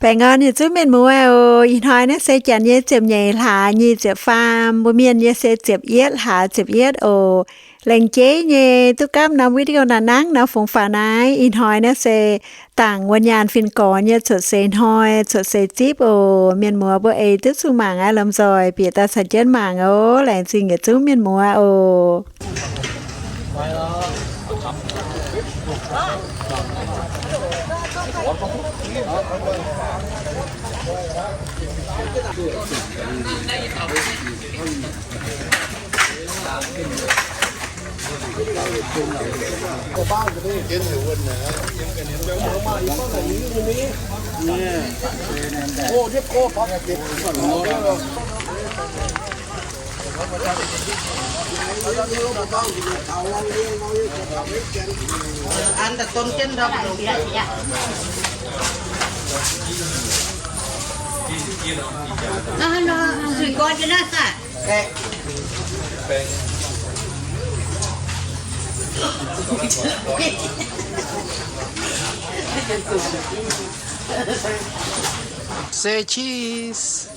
Baengh orn yietc zungv mienh muoz oc. Ih hnoi naaiv se janx nyei ziepc nyeic hlaax nyic ziepc faam, mbuo mienh nyei se ziepc yietv hlaax ziepc yietv oc. Laengz jeiv nyei duqv gapv norm video naaiv nangv nor fungx faaux naaiv. Ih hnoi naaiv se dangc wuov nyaanh fin-gorx nyei cuotv seix hnoi, cuotv seix zipv oc. Mienh muoz mbuo eix duqv zuqc mangc aqv, lomh nzoih bieqc daaih caux jienv mangc oc. Laengz zingh yietc zungv mienh muoz oc. Say cheese.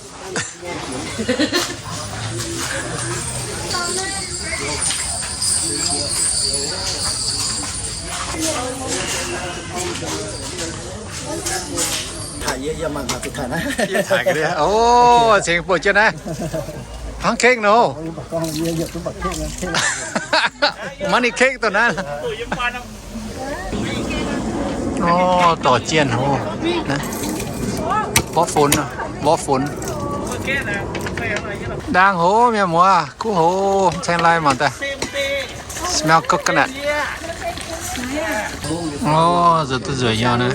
Ov, cingx buatc jienv naaiv. Hnangv cake nor. Money cake dongh naaiv. Orv, dorc jienh hov. Mborqv funx, mborqv funx. Ndaang hoz, mienh muoz, kuv hoz, ceng lai mangc daaih. Smell coconut. Orv, nzueic duqv nzueic nyei naaiv.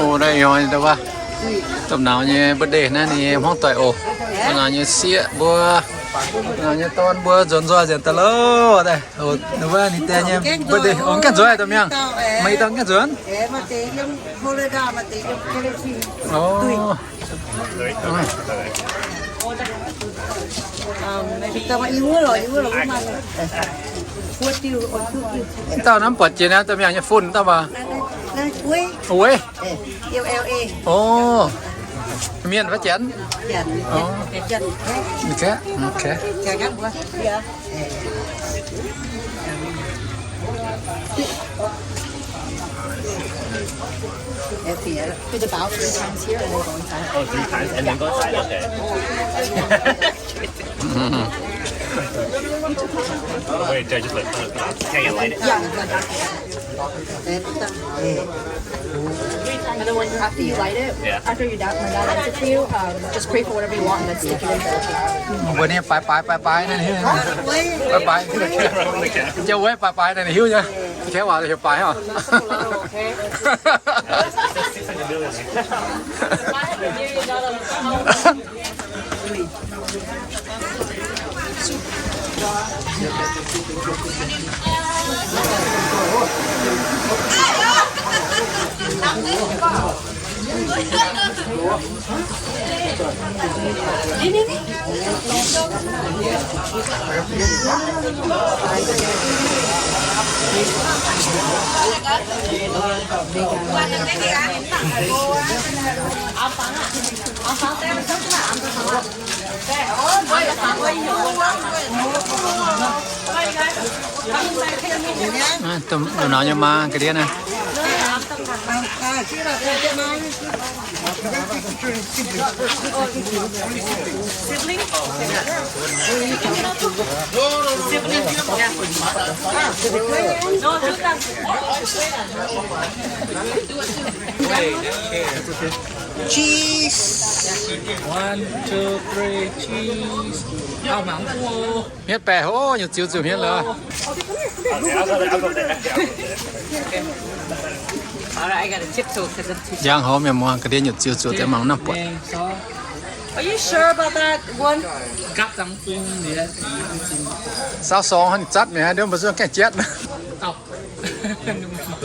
Ov, naaiv yoi wuov, domh nauz nyei birthday naaiv ninh hmuangv doic oc. Domh nauz nyei sieqv mbuo, domh nauz nyei dorn mbuo nzuonx nzoih nzengc daaih loh. Wuov ninh diex nyei birthday oc, gaengh nzuonx domh miangh. Maaih ih dauh gaengh nzuonx. Ov. Ih dauh naaiv buatc jiex naaiv domh miangh nyei fun dauh maah. Weic. Ov. Mienh fai janx? Ov. Okay, okay. There's about three times here and then go inside. Oh, three times and then go inside, okay. Wait, do I just like, uh, hang and light it? Yeah. And then when, after you light it, yeah, after your dad, my dad lights it for you, um, just pray for whatever you want and then stick it in there. Mbuo ninh baaix baaix baaix baaix naaiv hiuv. Baaix baaix. Jauv wuov baaix baaix naaiv hiuv nyei. Kengx waac hiuv baaix oc. Ov, nauz nyei maa ga'ndiev naaiv. Cheese. One, two, three, cheese. Ov, mangc. Hmien baeqc hov, nyutc ziux zuqc hmien lorqc. Njang hov mienh muoz, ga'ndiev nyutc ziux zuqc deix mangc naaiv buatc. Are you sure about that one? Saauv sorng hnangv zatv mi'aqv, ndiev mbuo zuqc gaengh jatv.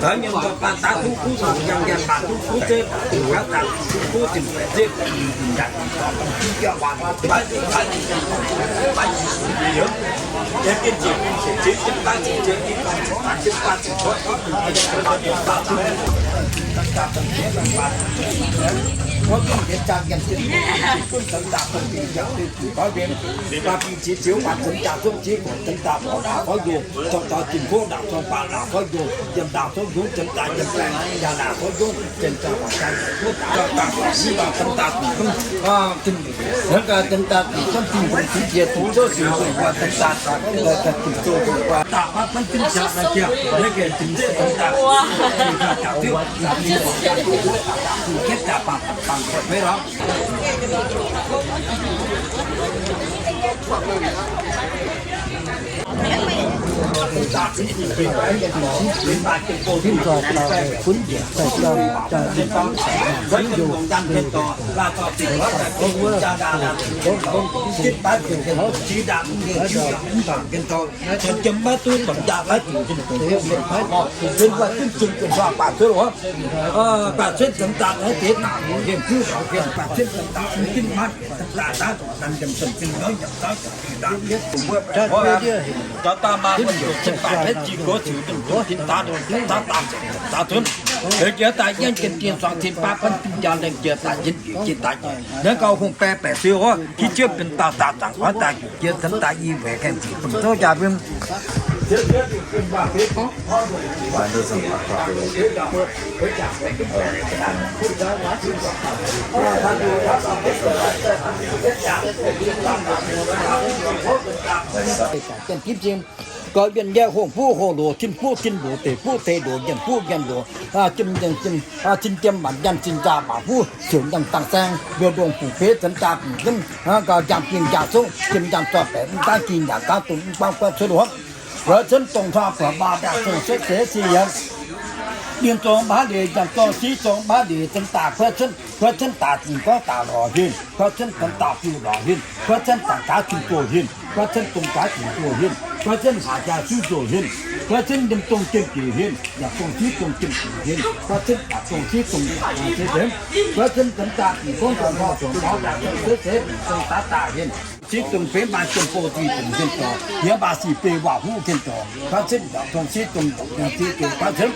Taux nyei mbuo Naaiv gauh hungh baeqc baeqc siou oc, hiuv jienv benx dauh dauh zaangc oix daaih jiex cen daaih i weic gaengh ziqc bun zouv jaa mbiemv. Gauh yienh nyei hungh fuqv hungh loz, tin fuqv tin loz, deic fuqv deic loz, yienh fuqv yienh loz, cin jiem maanc yienh, cin jaa maanc fuqv, siouc yienh dangh saeng, mbiouh ndongh bungx beiv, cen jaa bungx zunv, gauh njang bingh njang zouv, jiem njang zorqv baeqc, mv gaengh jiex nyanc gaengh dongh, mv buangv guaiv cuotv wuov. Kuov cuotv dongh hnoi buatc maa ndaangc dongh cuotv seix ziex yiemc. Mienh zorng maiv leiz, yangh zorng siv zorng maiv leiz, cen daaih kuov cuotv, kuov cuotv daaih zingh gorngv daaih lorz hinh, kuov cuotv cen daaih biuv lorz hinh, kuov cuotv zaangc gaax cin zoh hinh, kuov cuotv dongh gaax cin zoh hinh, kuov cuotv haaix jaa suiv zoh hinh, kuov cuotv yiem dongh jiem jiex hinh, yaac dongh siv dongh jiem jiex hinh, kuov cuotv yaac dongh siv dongh seix seix, kuov cuotv cen daaih zingh gorngv daaih lorz dongh lorz daaih cuotv seix seix dongh daaih daaih hinh. Siv dongh feix maaih jiem bou zih dongh hinh dorh, hiex maaih sic beiv waac huv hinh dorh, kuov cuotv yaac dongh siv dongh dongh siv dongh kuov cuotv.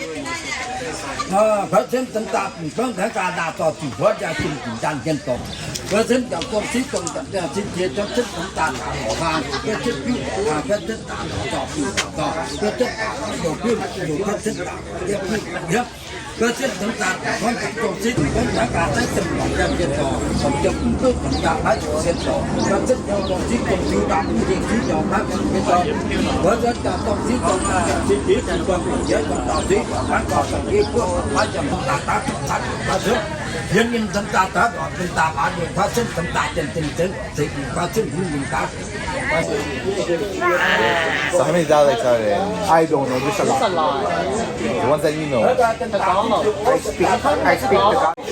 Kuov cuotv cen daaih bungx gorngv daaih gaax naaiv dorh zingh huotv yaac jiem jiex njaanh hinh dorh. Kuov cuotv yaac dongh siv dongh dongh siv jiex, kuov cuotv cen daaih lorz hlaang, kuov cuotv biuv lorz hlaang, kuov cuotv daaih lorz zorqv biuv lorz zorqv, kuov cuotv daaih lorz youh biuv youh, kuov cuotv daaih lorz yietv biuv yietv. Kuov cuotv cen daaih gorngv dongh siv dongh gorngv daaih gaax naaiv jiem lorz njaanh hinh dorh, dongh jiem mv duqv dongh njaanh maiv zuqc hinh dorh. Kuov cuotv dongh siv dongh siv daaih mv dingh siv njaaux maiv zuqc hinh dorh. Kuov cuotv daaih dongh siv dongh siv jiex, siv dongh dongh jiex, dongh dauh siv dongh maiv dorh dongh yie buov maiv yiem daaih daaih daaih daaih cuotv. Yiem yiem cen daaih daaih lorz cen daaih maaiz mingh, kuov cuotv cen daaih jien zinh zinh zeix dingc, kuov cuotv mv mingh daaih. So how many dialects are there? I don't know, just a lot. The ones that you know. I speak, I speak the Gagauz.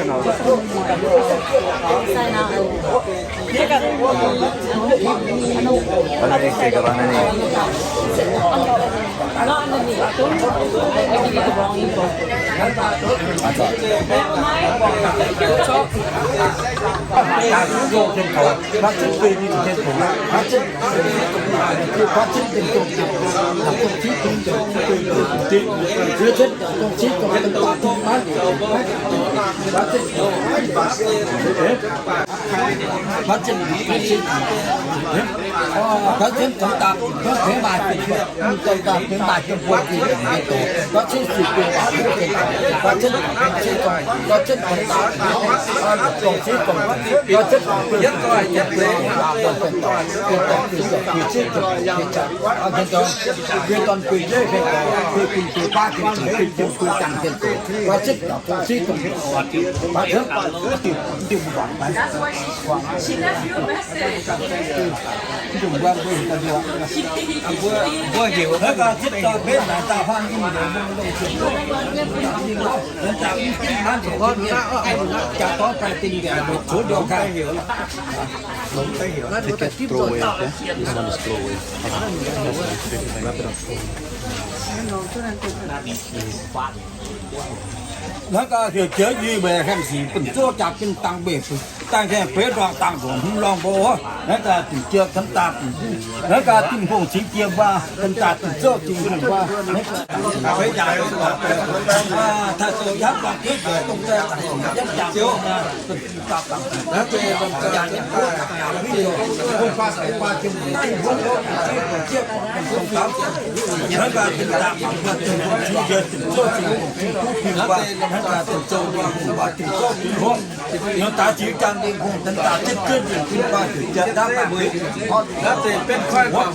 Take it, throw away, okay? This one is throw away. Naaiv gaax heuc jiex nyei mbuo hemx sic bun zouv jaax bun dangh mbuo dangh hemx beiv ndorngh dangh nzuonx hmz lorngh mbuo. Naaiv gaax dingc jiex cen daaih, naaiv gaax Tin-Hungh cingx jiex mbuo, cen daaih dingc zouv Tin-Hungh mbuo. Nor daaih ziux jangx Tin-Hungh, daaih zipv jienv Tin-Hungh, daaih ziux jienv daaih bun,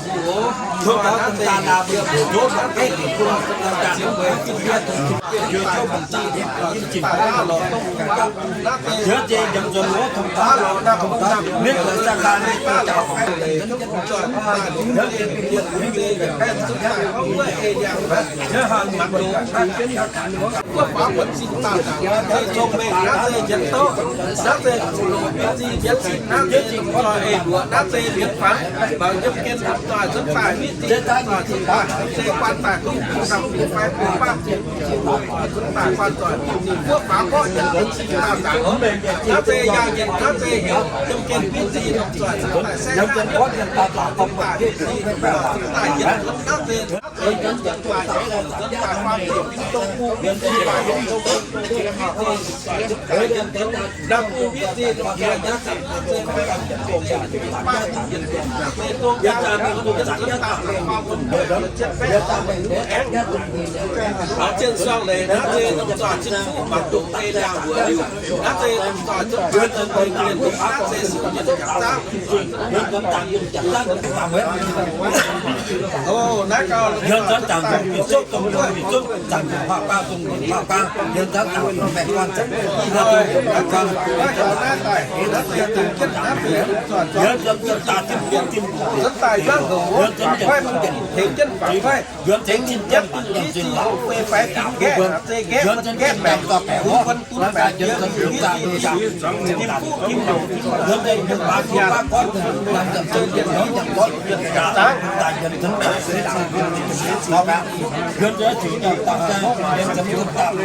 tov taux daaih naav mbuo ndoqv mangc gaax Tin-Hungh, daaih ziux mbuo, ziux jienv mbuo zingh, zingh jin lorqc. Ziux jiex njiec nzuonx wuov tong taux, tong taux, mienh guoqv zaah ganh, mienh guoqv zaah ganh. Wuov faaux buonv-sin daaih zaangc, naaiv se cong-mengh, naaiv se yietc douv, naaiv se fu-longx, mbienv zinh, mbienv sin, naaiv se lomh nzoih eix luoqc, naaiv se mbienv fangx, mangc yiem gen lomh nzoih nzuonx daaih, mbienv zinh lomh nzoih nzuonx daaih, se guan daaih duqv, duqv dapv duqv fai duqv baav, nzuonx daaih guan zoih. Ninh wuov faaux mborqv yiem buonv-sin daaih zaangc, naaiv se yaac yietc, naaiv se heuc yiem gen mbienv zinh lomh nzoih nzuonx daaih saengv, mbienv zinh lomh nzoih nzuonx daaih, mbienv zinh lomh nzoih nzuonx daaih yietc, naaiv se Aa, zinh suang leiz naaiv se lomh nzoih cin fuqv mangc dongh ei liangh wuoc liuc. Naaiv se lomh nzoih zunv nzuonx daaih dongh mienh dongh aqv se siou jienv jangx zaangv. O, naaiv gauh lomh nzoih zunv daaih dongh mienh zunv, dongh mienh zunv, dongh mienh haav baav, dongh mienh haav baav, yiem zaangv daaih dongh baengh guanh zaangc, naaiv dongh baengh guanh. Yiem zaangv daaih zunv jienv, zunv jienv, yiem zaangv daaih zunv jienv, tengx jienv faaux faix, yuonx tengx jienv jienv, yuonx tengx jienv faaux, yuonx tengx jienv jienv baengh zoih baengh wuov, naaiv daaih yuonx tengx jienv daaih, yuonx tengx jienv baengh zoih baengh wuov, yuonx tengx jienv baengh zoih baengh wuov, yuonx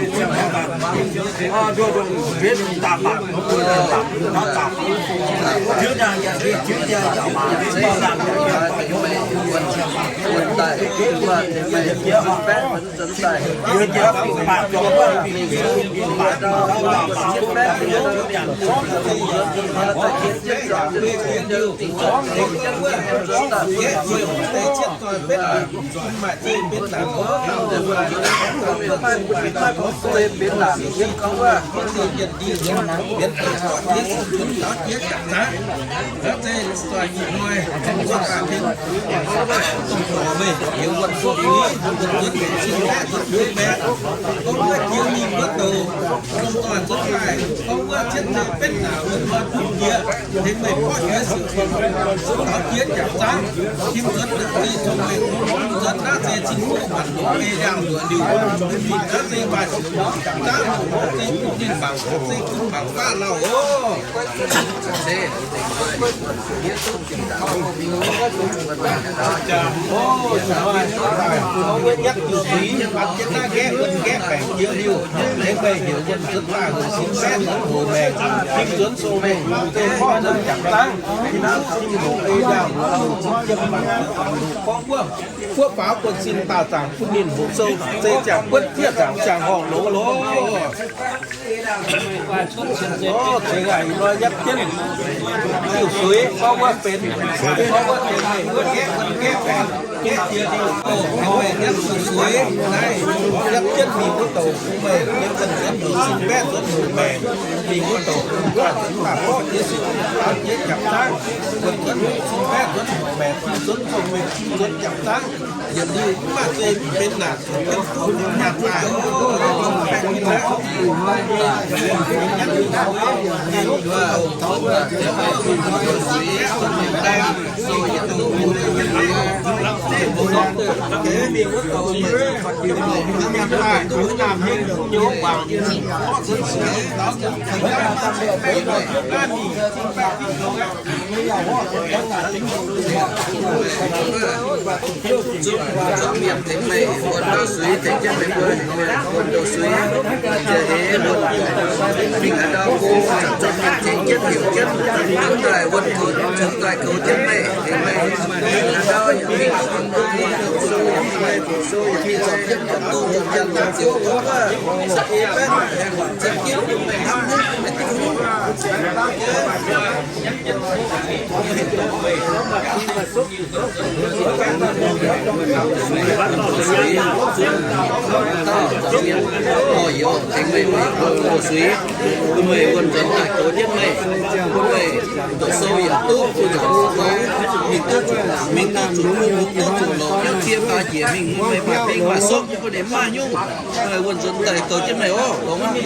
tengx jienv daaih, yuonx tengx jienv daaih, Buov faaux buonv-sin daaih zaangc bun ninh hoqc sou, se ziangh buonv fiev zaangc ziangh horngh longx loh. O, tengx aac, ih hnoi nyatv jienv diuh suix, gorngv wuov benx, gorngv wuov benx mengh Gaeqv, gaeqv baengc, gaeqv jiex liuz, o, meih yietv zuqc suix naaiv, yietv jienv mingh wuov douc bun meih, yiem wuonh nzuonx douc sin mbaeqv nzuonx hungh maengc, mingh wuov douc bun mbuo nzuonx daaih borqv jiex sin, daaux jiex jaapc zaangv, wuonh nzuonx sin mbaeqv nzuonx hungh maengc, nzuonx hungh maengc, nzuonx jaapc zaangv, yietc liuz mv maaih zei mv benx naanc, zuqc jienv duqv nyaanh daaih. Zungv zuangx mienh tengx meih wuonh ndau suix, tengx jienv meih mbuo wuonh ndau suix. Jiex heix wuonh mingh haaix ndau go, zuangx mienh tengx jienv heuc jienv, zuangx daaih wuonh goux, zuangx daaih goux jienv meih, tengx meih haaix ndau yaac mingh duqv wuonh ndau suix, yaac mingh meih doqc sou, yaac mingh zorpc jienv yaac duqv wuonh janx yaac ziouc duqv wuov, za'eix baeqv aengx za'gengh yungh meih hnamv nyei, meih duqv nyungc. Tengx meih, meih wuonh ndau suix, bun meih wuonh nzuonx daaih goux jienv meih, bun meih doqc sou yaac duqv, bun nzauc duqv, mingh duqv zuqc, mingh duqv zuqc, mingh duqv zuqc longc, yiem cie baac njiec mingh, meih maaih beng maaih sopv, bun ninh mv maaih nyungc. Meih wuonh nzuonx daaih goux jienv meih oc, longx aqv.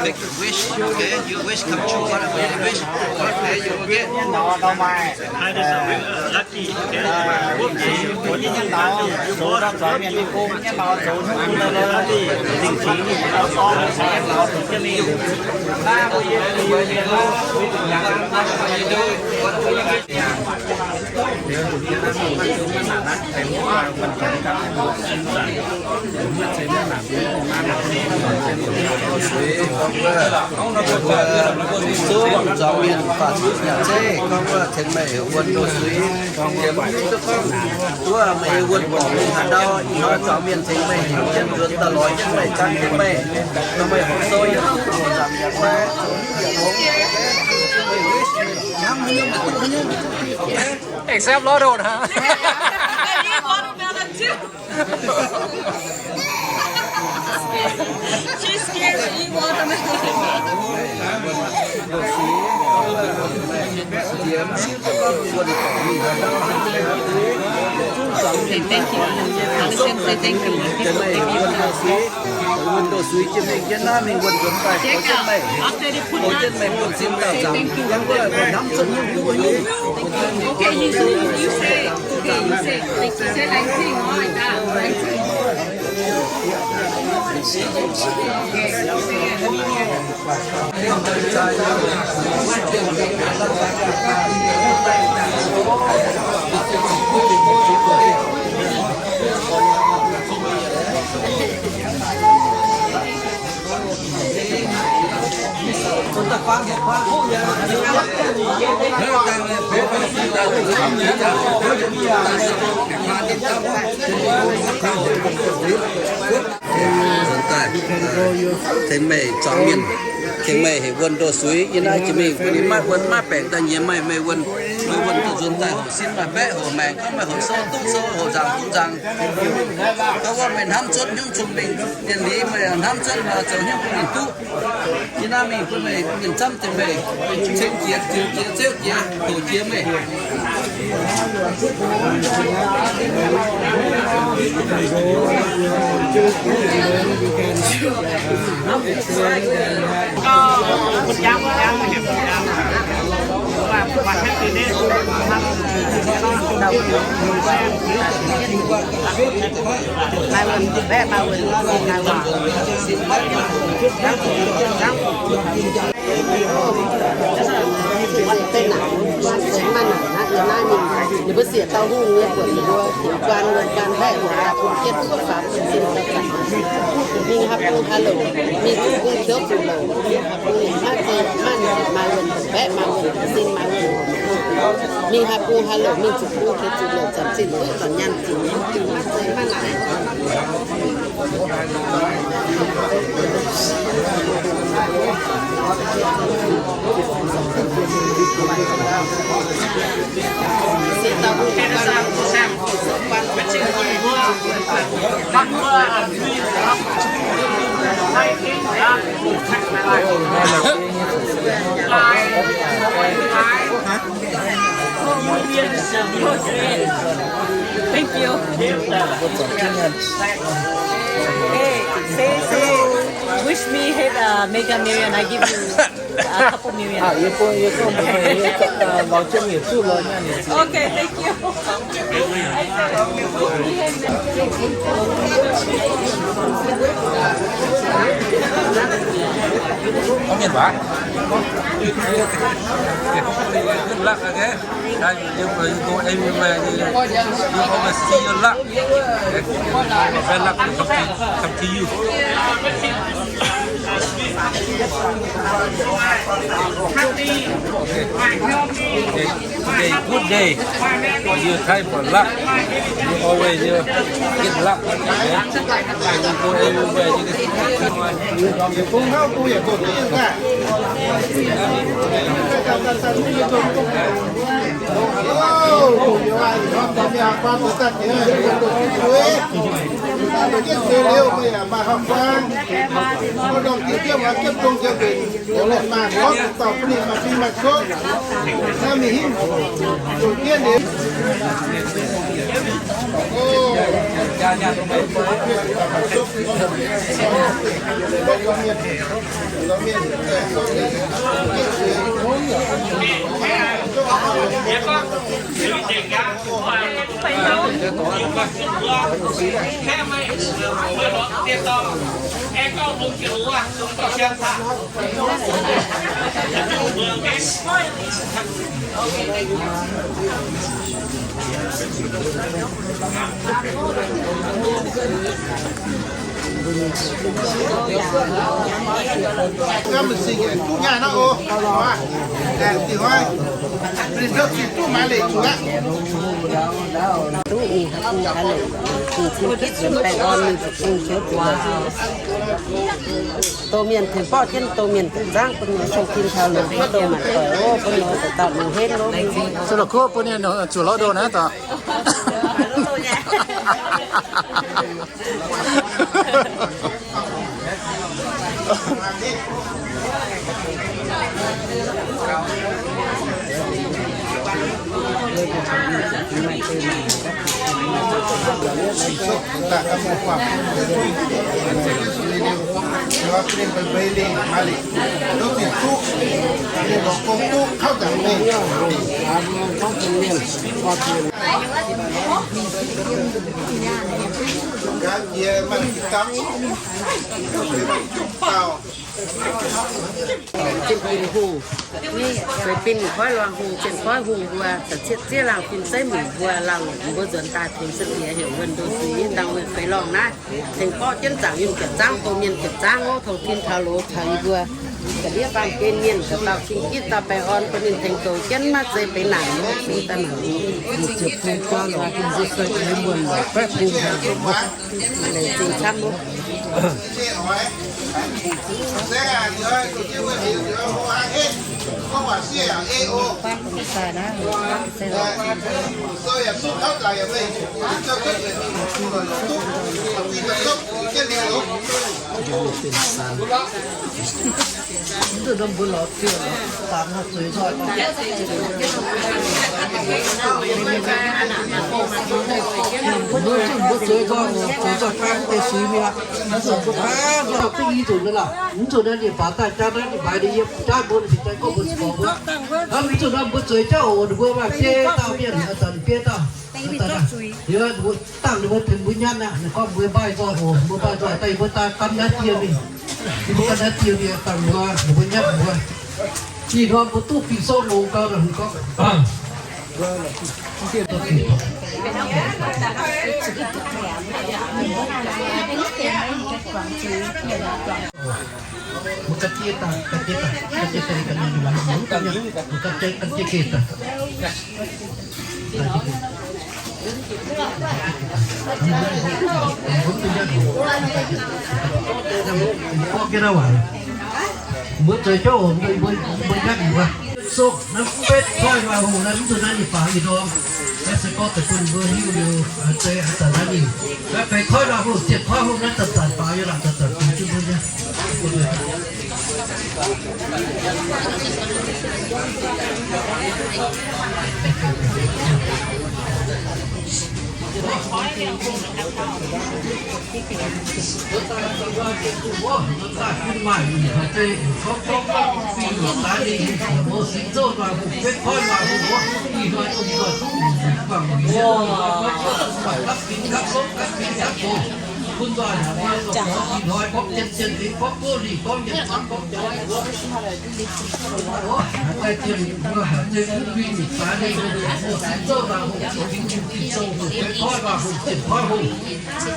Make a wish, okay? Your wish come true. Whatever you wish for, okay, you will get. Zuangx mienh faah zuqc nyanc zeiv, gorngv wuov tengx meih wuonh ndau suix. Yiem duqv gorngv wuov meih wuonh borqc mingh haaix ndau, ih hnoi zuangx mienh tengx meih heuc jienv nzuonx daaih lorz jienv meih, zangv jienv meih, dongh meih horpc sou yaac duqv, horpc nzamc yaac fai, Accept lorqc, don't, huh? Watermelon too. She's scared to eat watermelon. Say thank you. Alison, say thank you. Thank you. Wuonh ndau suix jienv mingh jienv naaiv mingh wuonh nzuonx daaih goux jienv meih, goux jienv meih buonv-sin dauh nzangc. Yangh wuov meih hnamv cuotv nyungc duqv nyungc. Okay, you, you say, okay, you say, say like this, like that, like this. Nzuonx daaih, tengx meih zuangx mienh, tengx meih heuc wuonh ndau suix. Yie naaiv jiex mingh bun ninh maiv wuonh maiv baengc daaih nyiex meih, meih wuonh, meih wuonh daaih nzuonx daaih hoqc sin maaih baeqv hoqc maengc, gorngv meih hoqc sou duqv sou, hoqc nzangc duqv nzangc. Gorngv wuov meih hnamv cuotv nyungc cong-mengh, mienh liz meih hnamv cuotv zoux hnyouv bun ninh duqv. Yie naaiv mingh bun meih, mienh camv tengx meih ceng jiex, ziux jiex, zeuv jiex, hoqc jiex meih. Deix naaic, maaih deix maaih naaic aqv. Yiem naaiv ninh, ninh mbuo siec dauh hungh nyei buonc ninh mbuo, guaan wuonh guaan mbaeqv yaac daaih bun jienv faaux bun sin daaih zanc. Mingh haaix bung haaix louc, mingh zuqc bung qiuv zuqc louc, mingh haaix bung maaih deix maaih naaic, maaih wuonh mbaeqv, maaih wuonh sin, maaih wuonh. Mingh haaix bung haaix louc, mingh zuqc bung qiuv zuqc louc, zanc zinh duqv zanc nyaanh zinh, maaih deix maaih naaic. Thank you. Hey, say, say, wish me hit a Mega Million. I give you a couple million. Ah, you go, you go, you go, uh, 老中也住了，那你 Okay, thank you. Có miền Bắc. Good luck, okay? Now you, you, you go everywhere. You, you always see your luck. Okay? Bad luck will come to, come to you. Okay. Okay. Today, good day for you, time for luck. You always, you get luck. Okay? And you go everywhere. You get Duqv mingh haaix bung haaix lengc, mingh cing gitv yiem baengh orn, mingh zuqc bung qiuv zuqc longc. Douz mienh tengx borqv jienv douz mienh gapv nzangv, bun ninh sou kin taux longx, bun douz maanc doic oc, bun ninh dauh dauh longx henv oc. Se la'kuqv bun ninh zuqc lorz ndoh naaiv dauh. Zinh Bin Hungh, Zinh Bin Koiv Luangh Hungh, Zinh Koiv Hungh mbuo, za'cietv ziev laangh fin zeiv mueic mbuo, laangh mbuo nzuonx daaih tengx se diex heuc Wuonh Ndo Suiv, dangh wuov feix lorngh naaiv, tengx borqv jienv zaangc yunh gapv nzangv, douz mienh gapv nzangv oc, taux tin taux loz taux yie mbuo ga'ndiev baamh gen mienh, ga'dauh cing gitv dauh baengh orn bun ninh tengx douz jienv maiv zeiz benx naanc oc, fungx daaih naanc oc. Laengz zingh camv oc. Mv zuqc ndorm mbuo lorz ziouc dangx zueiz nzoih. Mbuo zuqc mbuo zueiz nzoih, zueiz nzoih daaih mv deix suiz mi'aqv. Mv zuqc mbuo daaih nzoih duqv i nzunc naaiv lorqc. Mv zuqc naaiv ninh baaux daaih jaav naaiv ninh maaiz ninh yiem jaav mbuo ninh bieqc daaih gorngv mbuo zuqc gorngv wuov. Hnangv mv zuqc naaiv mbuo zueiz jauv oc, ninh mbuo maaih biei dauh mienh, zanc biei dauh. Yie mbuo dangh ninh mbuo tengx mbuo nyatv aqv, ninh gorngv mbuo mbaih nzoih oc, mbuo mbaih nzoih daaih yie mbuo daaih gan naaiv dieh mingh. Yie mbuo gan naaiv dieh mingh dangh mbuo, ninh mbuo nyatv mbuo. Ih hnoi mbuo duqv Ging-Sou longx gau, gorngv mbuo zoux jauv, mbuo nyatv mbuo. Sou naaiv betv koiv luangh hungh naaiv, mv zuqc naaiv ninh faaux ih ndorm. Naaiv se gorngv deix bun mbuo hiuv liuz, zei a'zanc naaiv ninh naaiv betv koiv luangh hungh, ziepc koiv hungh naaiv zanc-zanc faaux yie laangc zanc-zanc bun jienv mbuo nyei.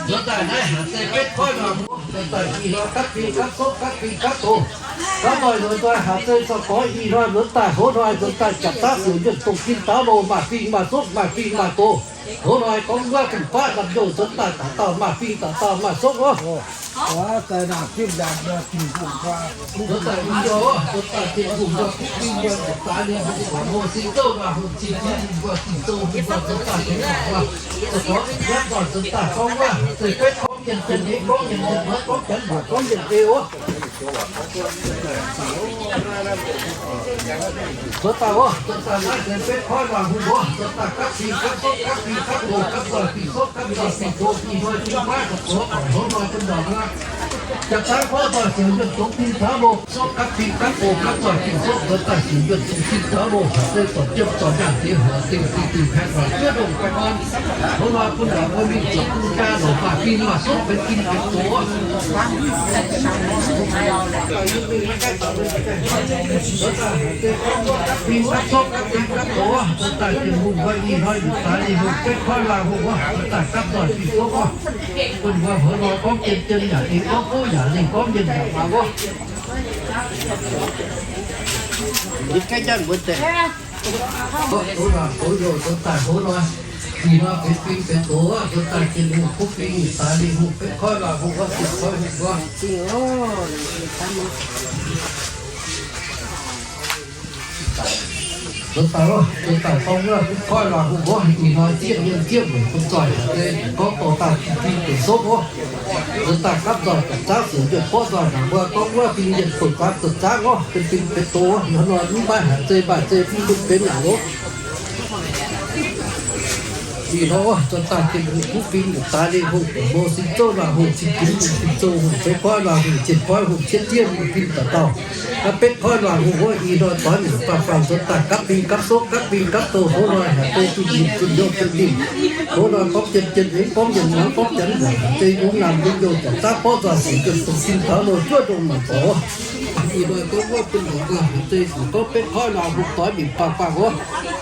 Nzuonx daaih naaiv haaix zei betv koiv luangh hungh, nzuonx daaih ih hnoi gapv fing gapv sopv, gapv fing gapv doz. Gapv nzoih nzuonx daaih haaix zei zorqv gorx ih hnoi nzuonx daaih hoz hnoi nzuonx daaih jaax zaqv siouc njuonh dongh gin daux loh maaih fing maaih sopv maaih fing maaih doz. Hoz hnoi gorngv wuov fun-faqv lamh youh nzuonx daaih dauh dauh maaih fing dauh dauh maaih sopv oc. Nzuonx daaih ih hnoi nzuonx daaih Tin-Hungh nduov kuv fing nduov daaih liuz mbuo guangc hlo sin zouv nduov hungh cing jienv mbuo Ging-Sou mbuo nzuonx daaih Tin-Hungh oc. Zoux gorx nyanv nzoih nzuonx daaih gorngv wuov haaix zei betv gorngv mienh jienv nyei, gorngv mienh mienh, gorngv janx mbuoqc, gorngv mienh ei oc. Nzuonx daaih oc, nzuonx daaih naaiv se betv koiv luangh hungh oc. Nzuonx daaih gapv fing gapv sopv, gapv fing gapv doz, gapv nzoih fing sopv, gapv nzoih fing doz, ih hnoi jiu-baeqv zoux gorx guangc hlo hnoi bun ndongc wuov. Jaax zaqv gorngv nzoih siouc njuonh dongh gin daux loh, sopv gapv fing gapv doz, gapv nzoih fing sopv, nzuonx daaih siouc njuonh dongh gin daux loh, haaix zei zorc jiem zorc nyaanh deix huaax dingh dingh dingh kaeqv guaax juov ndongh baengh orn. Hoz hnoi bun ndongc mbuo mingh ziepc bung jaa lorqc, maaih fing maaih sopv benx gin benx doz. Fing gapv sopv gapv fing gapv doz, nzuonx daaih Tin-Hungh wuov ih hnoi nduqc daaix Tin-Hungh betv koiv luangh hungh wuov, nzuonx daaih gapv nzoih fing sopv wuov. Bun mbuo hoz hnoi gorngv jien jien yaac lingh, gorngv gox yaac lingh, gorngv mienh yaac muangx wuov. Ih gaeqv janx mbuo deix. Hoz hnoi, hoz hnoi, nzuonx daaih hoz hnoi. Ih hnoi benx fing benx doz wuov, nzuonx daaih Tin-Hungh kuv fing, daaix Tin-Hungh betv koiv luangh hungh wuov, ziepc koiv hungh wuov. Nzuonx daaih wuov, nzuonx daaih gorngv wuov betv koiv luangh hungh wuov, ih hnoi zieqv mienh zieqv mueic bun zoih haaix deix gorngv dorh daaih fing benx sopv wuov. Nzuonx daaih gapv nzoih jaax zaqv siouc njuonh borqv nzoih naaic mbuo gorngv wuov fing yienc doz-zaangv doz-zaangv wuov, benx fing benx doz wuov. Ih hnoi mv maaih haaix zei maaih zei fing mbuo benx naaic wuov. Ih hnoi wuov, nzuonx daaih Tin-Hungh kuv fing, daaix Tin-Hungh, mbuo sin zouv luangh hungh, cing jienv Ging-Sou hungh, betv koiv luangh hungh, zienh koiv hungh, cietv diev hungh, fing dauh dauh. Naaiv betv koiv luangh hungh wuov, ih hnoi doix nyungc faanh faanh nzuonx daaih gapv fing gapv sopv, gapv fing gapv doz, hoz hnoi haaix deix zunh nyungc zunh youh zunh lingh. Hoz hnoi gorngv jien jien eix, gorngv mienh muangx, gorngv janx muangx, haaix deix yungz naamh yungz youh jaax zaqv borqv nzoih siouc njuonh dongh sin daux loh juov ndongh maanc zoux. Ih hnoi gorngv wuov bun ndongc wuov haaix deix zuqc gorngv betv koiv luangh hungh doix nyungc faanh faanh wuov.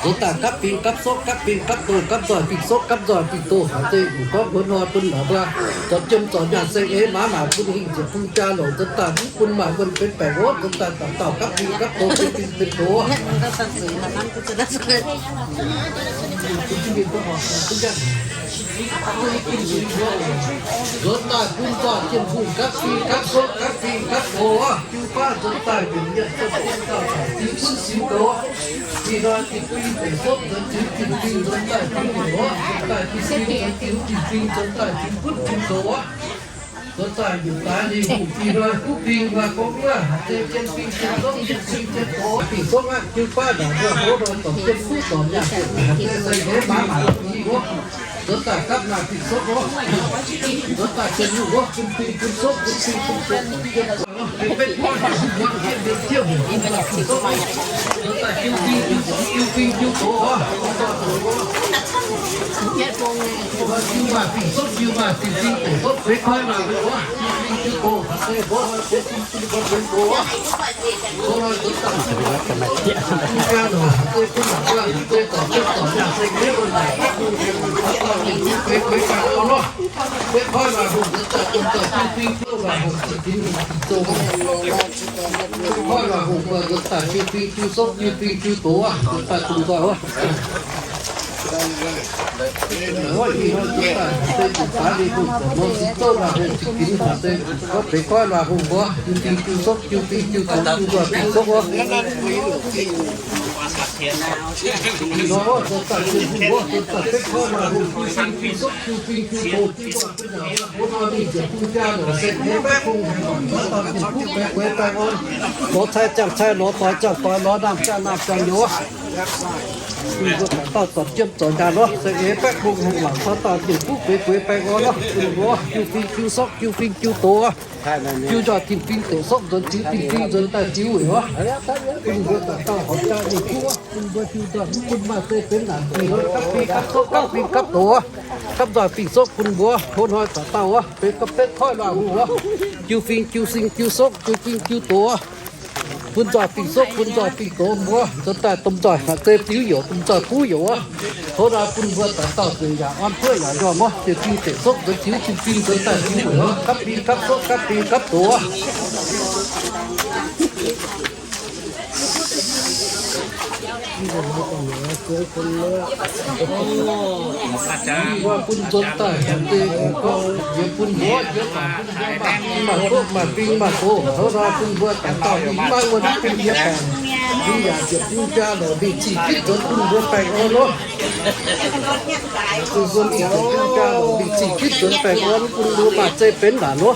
Nzuonx daaih gapv fing gapv sopv, gapv fing gapv doz, gapv nzoih fing sopv, gapv nzoih fing doz, haaix deix zuqc gorngv hoz hnoi bun ndongc wuov zorc jiem zorc nyaanh, saeng-eix maaz maaic, bun hingh ziepc bung jaa longc, nzuonx daaih mv bun maaih wuonh benx baengc wuov, nzuonx daaih dauh dauh gapv fing gapv doz, benx fing benx doz. Nzuonx daaih bun nzoih Tin-Hungh gapv fing gapv sopv, gapv fing gapv doz wuov. Jiu-baeqv nzuonx daaih njiec mienh zong bun dauh daic, ziux gunv ziux goux. Ih hnoi zinh fing deic sopv nzuonx ziux zinh fing, nzuonx daaih ziux njiec wuov, nzuonx daaih zinh fing nzuonx ziux zinh fingx, nzuonx daaih ziux gunv ziux goux wuov. Nzuonx daaih njiec daaix Tin-Hungh ih hnoi kuv fing maaih gorngv wuov, haaix deix jien fing jien sopv, jien fing jien doz, fing sopv aqv. Jiu-baeqv ndaangc mbuo hoz hnoi zorc jien kuv zorc nyaanh, haaix deix saeng-eix maaz maaic fing wuov. Nzuonx daaih gapv maaih fing sopv wuov. Nzuonx daaih jien nyungc wuov, gunv fing gunv sopv, gunv fing gunv sopv, gunv fing gunv sopv. Betv koiv luangh hungh wuov, zieqv mienh zieqv mueic bun fing sopv wuov. Nzuonx daaih jiu fing jiu doz, jiu fing jiu doz wuov. Jiu maaih fing sopv, jiu maaih fing fing deic sopv, betv koiv luangh hungh wuov. Lorz cai ziangh cai, lorz doix ziangh doix, lorz naamh ziangh naamh ziangh youz. Bun mbuo dauh dauh zorc jiem zorc nyaanh nor, se eix baeqv bung hengx waanc caux dauh njiec duqv gueix gueix baengh orn nor, bun mbuo jiu fing jiu sokv, jiu fing jiu doz, jiu nzoih tin-fingx doqc sokv nzuonx ziux tin-fingx nzuonx daaih ziux weic oc. Bun mbuo dauh dauh horpc jaa ninh kuv, bun mbuo jiu nzoih mv bun maaih zeiv benx naanc, gapv fing gapv sokv gapv fing gapv doz, gapv nzoih fing sokv bun mbuo tov hnoi dauh dauh oc, benx gapv betv koiv luangh hungh oc. Jiu fing jiu sing jiu sokv, jiu fing jiu doz, bun nzoih fing sokv, bun nzoih fing doz mbuo nzuonx daaih domh nzoih maaih zeiv ziux youc, domh nzoih kuv youc oc. Tov naaiv bun mbuo dauh dauh zueiz yaac orn kuotv yaac njormh oc. Ziouc fing ziouc sokv nzuonx ziux, fing fing nzuonx daaih ziux weic oc. Gapv fing gapv sokv, gapv fing gapv doz. Bun nzuonx daaih, yie bun mbuo, yie bun mbuo maaih duqv maaih fing maaih doz, tov naaiv bun mbuo dauh dauh mingh maiv wuonh fing yie baengc, mingh yaac ziepc bung jaa lorqc, mingh ziqc gitv nzuonx bun mbuo baengh orn loh. Bun mbuo mingh ziepc bung jaa lorqc, mingh ziqc gitv nzuonx baengh orn, bun mbuo maaih zeiv benx naanc loh.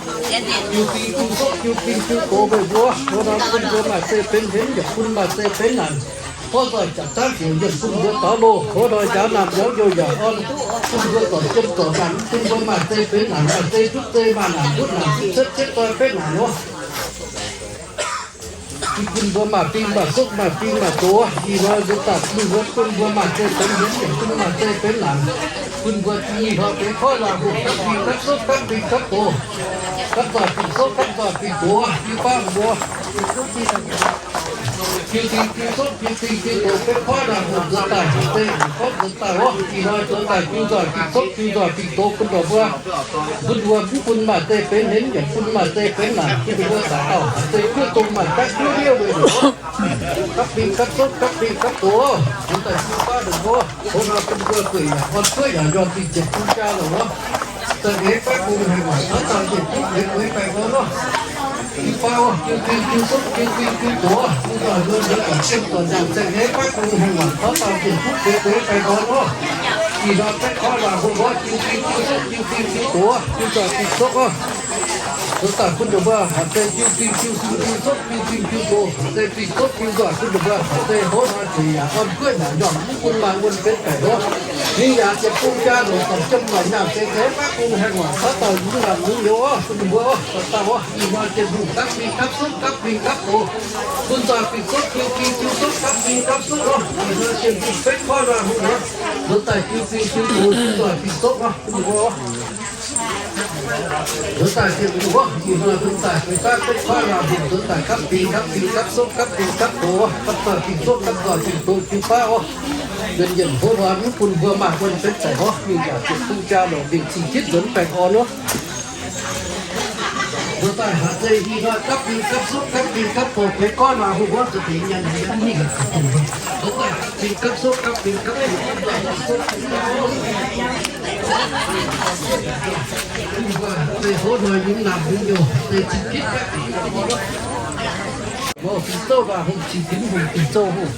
Jiu fing jiu sokv, jiu fing jiu doz meih mbuo, tov naaiv bun mbuo maaih zeiv benx henv, yaac bun maaih zeiv benx naanc. Tov nzoih jaax zaangv ziouc yienc bun mbuo daux loh. Tov nzoih njaaux naamh njaaux youh yaac orn, bun mbuo zorc jiem zorc nyaanh, bun mbuo maaih zeiv benx naanc, maaih zeiv duqv zeiv, maaih naanc ndutv naanc, cietv cietv doi betv naanc loh. Bun mbuo maaih fing maaih sokv, maaih fing maaih doz, ih hnoi nzuonx daaih bun mbuo, bun mbuo maaih zeiv benx henv, bun maaih zeiv benx naanc. Bun mbuo ih hnoi benx koiv luangh hungh, gapv fing gapv sokv, gapv fing gapv doz, gapv nzoih fing sokv, gapv nzoih fing doz, jiu baav mbuo. Jiu fing jiu sokv, jiu fing jiu doz, benx koiv luangh hungh nzuonx daaih, zeiv hungh gorngv nzuonx daaih oc. Ih hnoi nzuonx daaih jiu nzoih fing sokv, jiu nzoih fing doz bun ndongc mbuo. Bun mbuo mv bun maaih zeiv benx henv, yaac bun maaih zeiv benx naanc. Bun mbuo dauh dauh zeiv kuv dongh maaih gaatv kuv hnyouv weic zuqc gapv fing gapv sokv, gapv fing gapv doz, nzuonx daaih jiu baav ndongc mbuo. Tov naaiv bun mbuo zueiz yaac orn kuotv yaac njormh dingh ziepc bung jaa lorqc. Daaih eix baeqv bung hengx waanc caux dauh njiec duqv gueix gueix baengh orn loh. Jiu baav, jiu fing jiu sokv, jiu fing jiu doz, bun nzoih mbuo nzuonx daaih jiem zorc nyaanh, daaih eix baeqv bung hengx waanc caux dauh njiec duqv gueix gueix baengh orn loh. Ih hnoi baeqv koiv luangh hungh oc, jiu fing jiu sokv, jiu fing jiu doz, jiu nzoih fing sokv oc. Nzuonx daaih bun ndongc mbuo haaix zeiz jiu fing jiu sokv, jiu fing jiu doz, haaix zeiz fing sokv jiu nzoih bun ndongc mbuo haaix zeiz hoz hnoi zueiz yaac orn kuotv yaac njormh, mv bun maaih wuonh benx baengc oc. Ninh yaac ziepc bung jaa lorqc, zorc jiem zorc nyaanh, deix eix baeqv bung hengx waanc caux dauh yungz nyanc yungz youz oc, bun mbuo oc, dauh dauh oc. Ih hnoi Tin-Hungh gapv fing gapv sokv, gapv fing gapv doz, bun nzoih fing sokv, jiu fing jiu sokv, gapv fing gapv sokv oc. Ih hnoi Tin-Hungh betv koiv luangh hungh oc, nzuonx daaih jiu fing jiu doz, bun nzoih fing sokv oc, bun mbuo oc. Nzuonx daaih Tin-Hungh oc, ih hnoi nzuonx daaih fing gapv betv koiv luangh hungh, nzuonx daaih gapv fing gapv fing gapv sokv, gapv fing gapv doz, gapv nzoih fing sokv, gapv nzoih fing doz, jiu baav oc. Yienc yienc hoz hnoi mv bun mbuo maaih wuonh benx baengc oc. Mingh yaac ziepc bung jaa lorqc, mingh ziqc gitv nzuonx baengh orn oc. Nzuonx daaih haaix zeiz ih hnoi gapv fing gapv sokv, gapv fing gapv doz, benx koiv luangh hungh wuov, zuqc dingc nyanc nyanc mingh. Nzuonx daaih gapv fing gapv sokv, gapv fing gapv doz, bun mbuo deix hoz hnoi yungz naamh yungz nyouz, deix ziqc gitv baeqv. Mbuo fingx zouv luangh hungh, ziqc dinx hungh, fingx zouv hungh.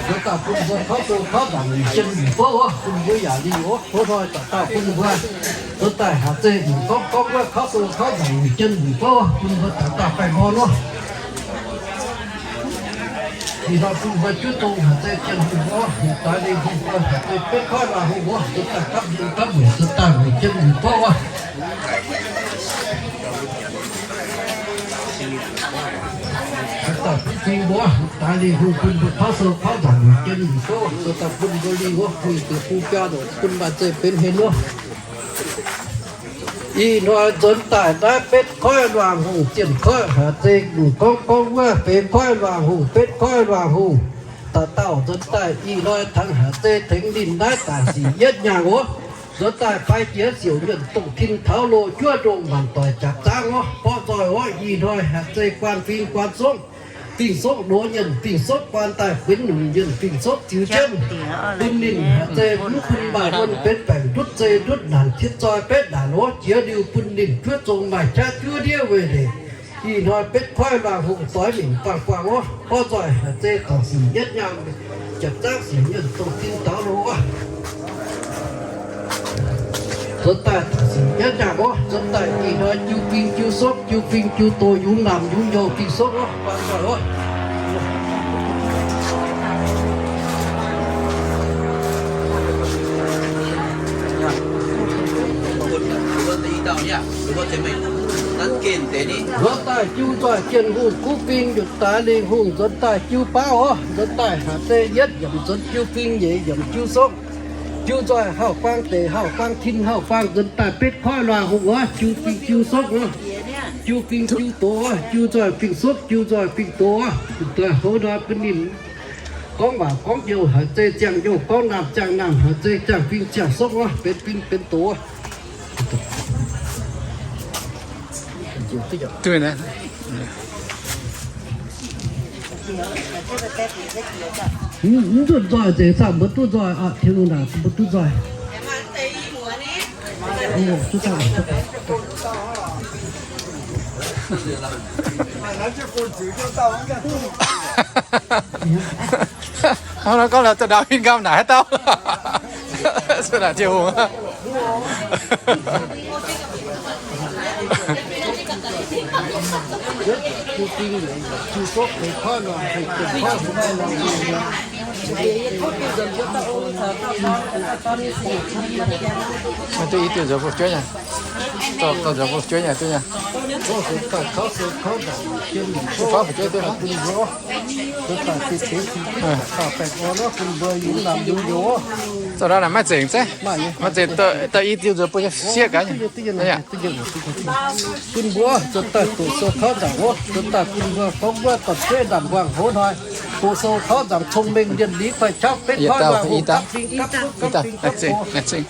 Nzuonx daaih bun mbuo kauv sou kauv nzaangc wuic jien wuic bouv oc, bun mbuo yaac lingh oc. Hoz hnoi dauh dauh bun mbuo nzuonx daaih haaix zeiz hungh gorngv gorngv wuov kauv sou kauv nzaangc wuic jien wuic bouv oc, bun mbuo dauh dauh baengh orn oc. Ih hnoi bun mbuo juov dongh haaix zeiz jien hungh oc, hungh daaih lingh hungh, haaix zeiz betv koiv luangh hungh oc, nzuonx daaih gapv hungh gapv wuic, nzuonx daaih wuic jien wuic bouv oc. Haaix dauh bun fingx mbuo daaih lingh hungh, bun mbuo kauv sou kauv nzaangc wuic jien wuic bouv, nzuonx daaih bun mbuo lingh oc. Mingh ziepc bung jaa lorqc, bun maaih zeiv benx henv oc. Ih hnoi nzuonx daaih naaiv betv koiv luangh hungh, zienh koiv haaix zeiz gorngv gorngv wuov, betv koiv luangh hungh, betv koiv luangh hungh. Dauh dauh nzuonx daaih ih hnoi tengx haaix zeiz tengx ninh naaiv daaih sic yietv nyaangh oc. Nzuonx daaih fai jiex siouc nyuonh dongh tin taux loz juov ndongh maanc doic jaax zaangv oc, borqv nzoih oc. Ih hnoi haaix zeiz guaan fing guaan sokv, fing sokv loz nyuonh, fing sokv guaan daaih buonv nyuonh, fing sokv ziux jienv bun ninh haaix zeiz mv bun maaih wuonh benx baengc ndutv zei ndutv naanc, titv zoi betv naanc oc. Jiex liuz bun ninh juov zong maaih qaqv juov ndiev weic leic. Ih hnoi betv koiv luangh hungh doix mingh buangh buangh oc. Borqv nzoih haaix zeiz taux sic yietv nyaangh, jaax zaangv siouc nyuonh dongh tin taux loz oc. Nzuonx daaih taux sic yietv nyaangh oc. Nzuonx daaih ih hnoi jiu fing jiu sokv, jiu fing jiu doz, yungz naamh yungz youh fing sokv oc. Buangh nzoih oc. Nzuonx daaih jiu nzoih jienh hungh kuv fing, yutc daaix lingh hungh, nzuonx daaih jiu baav oc. Nzuonx daaih haaix zeiz yietv yiemc nzuonx jiu fing, nyeic yiemc jiu sokv. Jiu nzoih hauv-faang deic, hauv-faang tin, hauv-faang nzuonx daaih betv koiv luangh hungh oc. Jiu fing jiu sokv oc. Jiu fing jiu doz oc. Jiu nzoih fing sokv, jiu nzoih fing doz oc. Nzuonx daaih hoz hnoi bun ninh gorngv waac gorngv youh haaix zeiz ziangh youh, gorngv naamh ziangh naamh haaix zeiz ziangh fing ziangh sokv oc. Benx fing benx doz. Duqv naaiv. Mv, mv duqv nzoih nzengc, mbuo duqv nzoih aqv. Tin-Hungh naaic mbuo duqv nzoih. Hnangv nor gorngv lorqc, za'ndaauh huin nqaam naaic haaix dauh? Se naaic Tin-Hungh. Maiv duqv i diuh nzuonx bun fu'jueiv nyei. Dorh nzuonx bun fu'jueiv nyei duqv nyei. Fu'jueiv duqv. Zoux ndau naaic maiv zengc zeiv. Maiv zengc, dorh i diuh nzuonx bun sieqv gaax nyei. Bun mbuo zoux daaih doqc sou kauv nzaangc wuov, zoux daaih bun mbuo gorngv wuov dorn-jueiv ndaamv-nquaang hoz hnoi. Doqc sou kauv nzaangc cong-mengh lienh liz kuaaiv qaqv betv kuaaiv luangh hungh gapv fing gapv duqv gapv fing gapv go.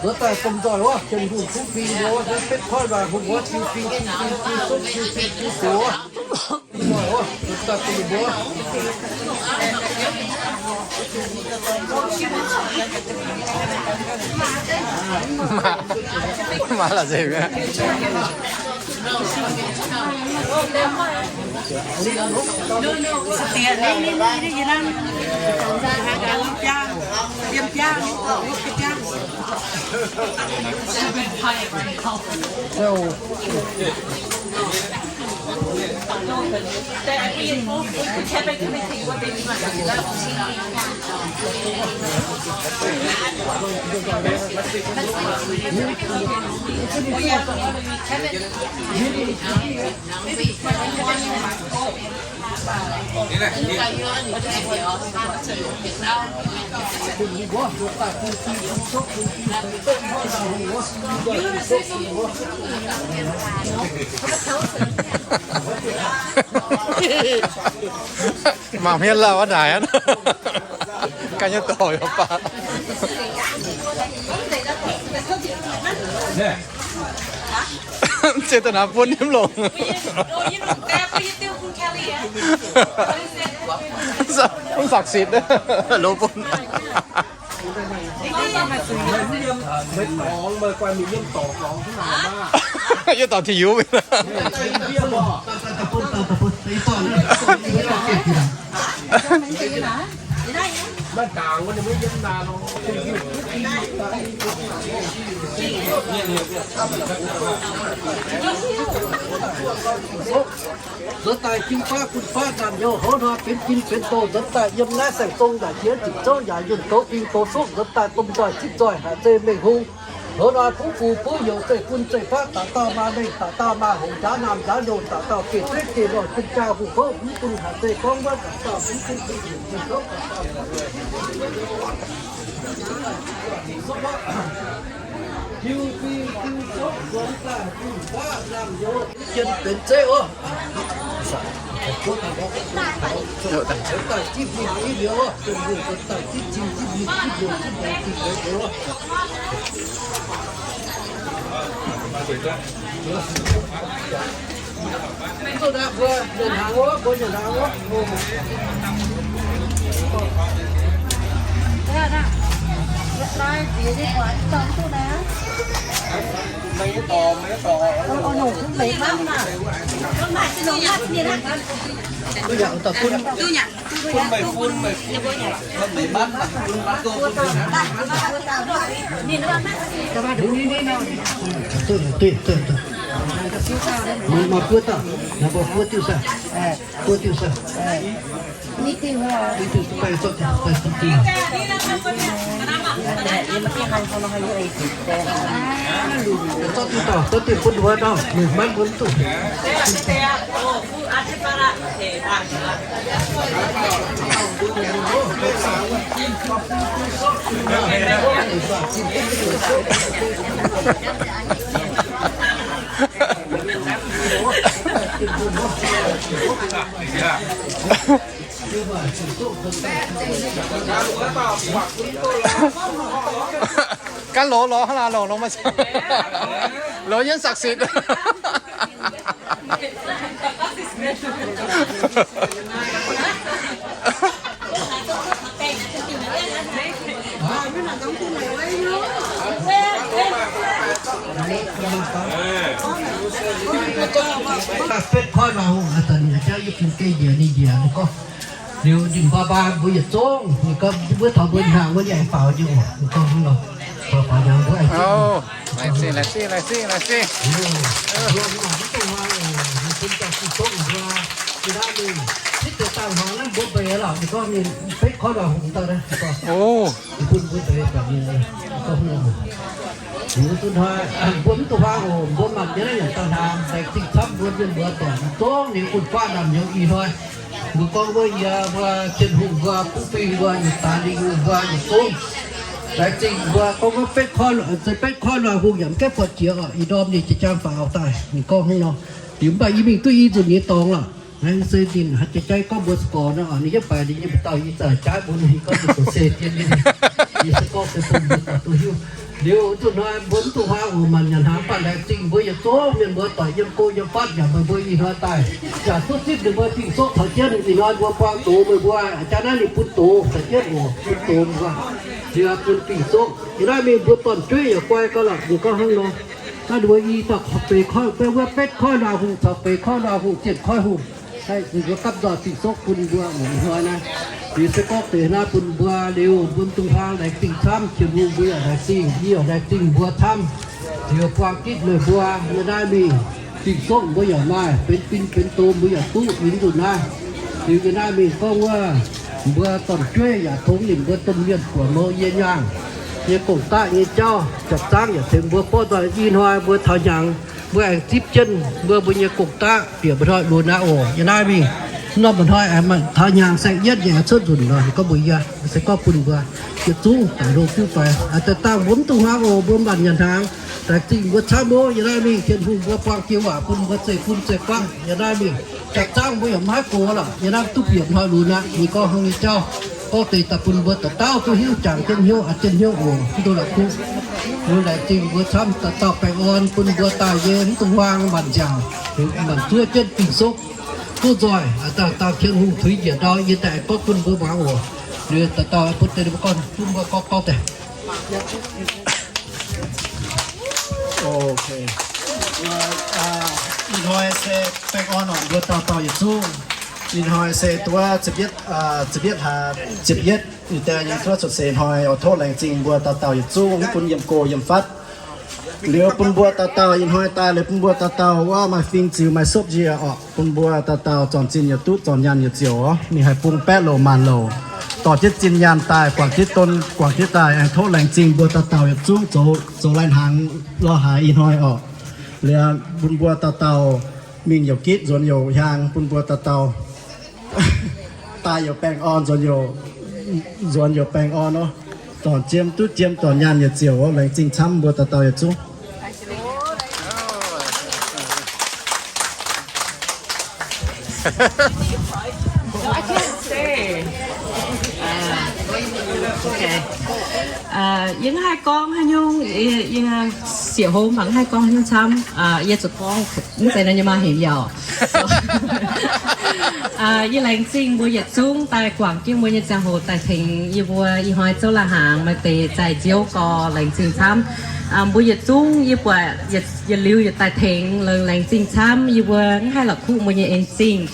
Zoux daaih domh nzoih wuov, Tin-Hungh kuv fing wuov, betv kuaaiv luangh hungh wuov, jiu fing jiu fing jiu sokv jiu fing jiu doz. Maiv la'zengc mi'aqv. Mangc hmien lauh aqv naaic aqv. Ganh nyei dorc yaac baac. Ziex da'naaiv bun yiem longc. Mvศักดิ์สิทธิ์ loz bun. Yie dorh Tin-Hungh. Nzuonx daaih jiu baav bun baav nzaanx hnyouv, hoz hnoi benx fing benx doz. Nzuonx daaih yiem naaiv saeng-zong yaac jiex ziepc zouv yaac yunh goux fing goux sukv. Nzuonx daaih domh nzoih cipv nzoih haic zeiz mengh hung. Hoz hnoi buv fu buv heuc zeiv bun zeiv faqv, dauh dauh maaih mengh, dauh dauh maaih hongx njaaux naamh njaaux nyouz, dauh dauh geh cuotv geh lorh bun jaa bun kouv, mv bun haic zeiz gorngv wuov dauh dauh mv bun bun heuc bun kouv dauh dauh. Jien benx zeiv oc. Daaih zipv mingh zipv liuz oc. Dongh mbuo daaih zipv cing zipv mingh zipv liuz zipv liuz zipv liuz oc. Mbuo nyanc hnaangx oc, mbuo nyanc hnaangx oc. Maaih buov dauh, maaih buov diuh sai, buov diuh sai. Ganh lorz lorz hnangv naaiv lorz lorz maiv caux. Lorz yiemศักดิ์สิทธิ์. Betv koiv nor, aa, daaih ninh jauv yie bun geh njiec ninh njiec ninh gorngv. Liuz ninh mbaal mbaal mbuo yietc zungv, ninh gorngv mbuo taux mbuo hnaangx wuov ninh aengx faaux jienv oc. Ninh gorngv hnangv nor, faaux faaux nor mbuo aengx zingh. Laengz zingh, laengz zingh, laengz zingh. Mbuo mv dongh hnangv oc, mbuo bun dauh Ging-Sou mbuo, yie naaiv mingh hitv deix dangh hnaangx naaiv mbuo mbeix lorqc. Ninh gorngv ninh betv koiv nor hungh dauh naaiv, ninh gorngv. Ninh bun mbuo mbeix baac ninh gorngv hnangv nor. Liuz duqv hnoi, mbuo mv dongh hnangv oc, mbuo mangc jienv naaiv nyanc dangh hnaangx, laengz zingh camv mbuo mienh mbuo dorngc zungv ninh bun guaav naamh nyouz ih hnoi. Mbuo gorngv wuov yie mbuo Tin-Hungh mbuo butv fingx mbuo yietc daaih lingh mbuo yietc zungv. Laengz zingh mbuo gorngv wuov betv koiv, se betv koiv nor hungh yaac mv gaengh buatc jiex oc. Ih ndorm ninh jiex jaang faaux daaih, ninh gorngv hnangv nor. Liuz mv baac yie mingh duqv i nzunc nyei dorngx lorqc. Naaiv se ninh haaix jiex jaiv gorngv mbuo sou gorx nor, ninh yietv baaix ninh nyei dauh i zaqc jaav mbuo ninh gorngv ninh zoux se dien nyei. Yie se gorngv se bun mbuo dauh duqv hiuv. Liuz duqv hnoi mbuo mv dungx huaang oc, maanc nyanc hnaangx baac laengz zingh mbuo yietc zungv mienh mbuo doic yiem go yiem fatv yaac meih mbuo ih hnoi daaih. Yaac duqv zipv ninh mbuo Ging-Sou taux jienv ih hnoi mbuo buang doz meih mbuo, jaav naaiv ninh bun doz taux jienv oc, bun doz mbuo. Liuz bun Ging-Sou. Ih naaiv mingh mbuo dorn-jueiv yaac guai gau lorqc, ninh gorngv hnangv nor. Naaiv mbuo i dauh beix koiv, mbuo betv koiv nor hungh caux beix koiv nor hungh, zietc koiv hungh. Mbuo gapv nzoih Ging-Sou bun mbuo oc ih hnoi naaiv. Liuz se gorngv deix naaiv bun mbuo liuz mbuo mv dungx huaang, laengz zingh camv, Tin-Hungh mbuo yaac laengz zingh, yie yaac laengz zingh mbuo camv. Liuz buang gitv meih mbuo yiem naaiv mingh, Ging-Sou mbuo yaac maaih, benx fin benx doz mbuo yaac duqv yie nzunc naaiv. Liuz yie naaiv mingh gorngv wuov, mbuo dorn-jueiv yaac tongx ninh mbuo domh mienh buoc mouz yie nyaangh nyei gong-daqv nyei jauv, jaax-zaangv yaac tengx mbuo borqv nzoih. Ih hnoi mbuo taux hnyangx mbuo aengx zipv jienv mbuo mbuo nyei gong-daqv bieqc mba'hnoi lunx aqv oc. Yie naaiv mingh norm mba'hnoi aengx taux hnyangx saeng-yietv nyei aengx cuotv nzunc nor, ninh gorngv mbuox yie, se gorngv bun mbuo yietc zungv daaih longc diuv faix. Daaih dangh mbuo mv dungx huaang oc, mbuo maanc nyanc hnaangx, laengz zingh mbuo camv oc. Yie naaiv mingh Tin-Hungh mbuo buang jiex waac bun mbuo zeiv-fun zeiv-faqv. Yie naaiv mingh jaax-zaangv mbuo yaac maiv gox lorqc. Yie naaiv duqv bieqc mba'hnoi lunx aqv. Ninh gorngv hnangv nyei jauv, gorngv deix daaih bun mbuo dauh dauh duqv hiuv, jangx jienv hnyouv, a'jienv hnyouv oc, mv dungx la'kuqv. Mbuo laengz zingh mbuo camv, dauh dauh baengh orn bun mbuo daaih nyei mv dungx huaang, maanc nziaauc, maanc zuov jienv Ging-Sou duqv nzoih. Dangh dangh Tin-Hungh tuix njiec ndau yie daaih aengx gorngv bun mbuo muangx oc. Liuz dauh dauh bun deix ninh mbuo gorngv, bun mbuo gorngv gorngv deix. Ih hnoi se baengh orn oc, mbuo dauh dauh yietc zungv. Ih hnoi se duqv ziepc yietv, ziepc yietv hlaax ziepc yietv, ih deix nyei duqv cuotv seix hnoi oc. Tov laengz zingh mbuo dauh dauh yietc zungv, mv gunv yiem go yiem fatv. Liuz bun mbuo dauh dauh ih hnoi daaih liuz bun mbuo dauh dauh wuov maaih fing ziux maaih sopv njiec oc. Bun mbuo dauh dauh zornc zinh yietc duqv, zornc nyaanh yietc ziouc oc. Ninh haih bung baeqv louc maanc louc, dorh jienv zinh nyaanh daaih, guangc jienv don, guangc jienv daaih. Aengx tov laengz zingh mbuo dauh dauh yietc zungv zoux, zoux lai-hnaangx lorz haaix ih hnoi oc. Liuz bun mbuo dauh dauh mingh youc gitv nzuonx youc hiaang, bun mbuo dauh dauh daaih youc baengh orn, nzuonx youc, nzuonx youc baengh orn oc. dorn jiem duqv jiem, dorn nyaanh yietc ziouc oc. Laengz zingh camv mbuo dauh dauh yietc zungv. Yie mv haih gorngv haaix nyungc, yie siec hlo mv baac mv haih gorngv haaix nyungc camv. Yie zuqc gorngv mv zeiz nor nyei maa hemx yaac. Yie laengz zingh mbuo yietc zungv daaih guangc jienv mbuo nyei ziangh hoc daaih tengx yie mbuo ih hnoi zouv lai-hnaangx maaih deix zaaih nziouv gorx, laengz zingh camv. Mbuo yietc zungv yie buatc yietc liuz yietc daaih tengx, laengz zingh camv. Yie mbuo mv haih la'kuqv mbuo nyei en zingh.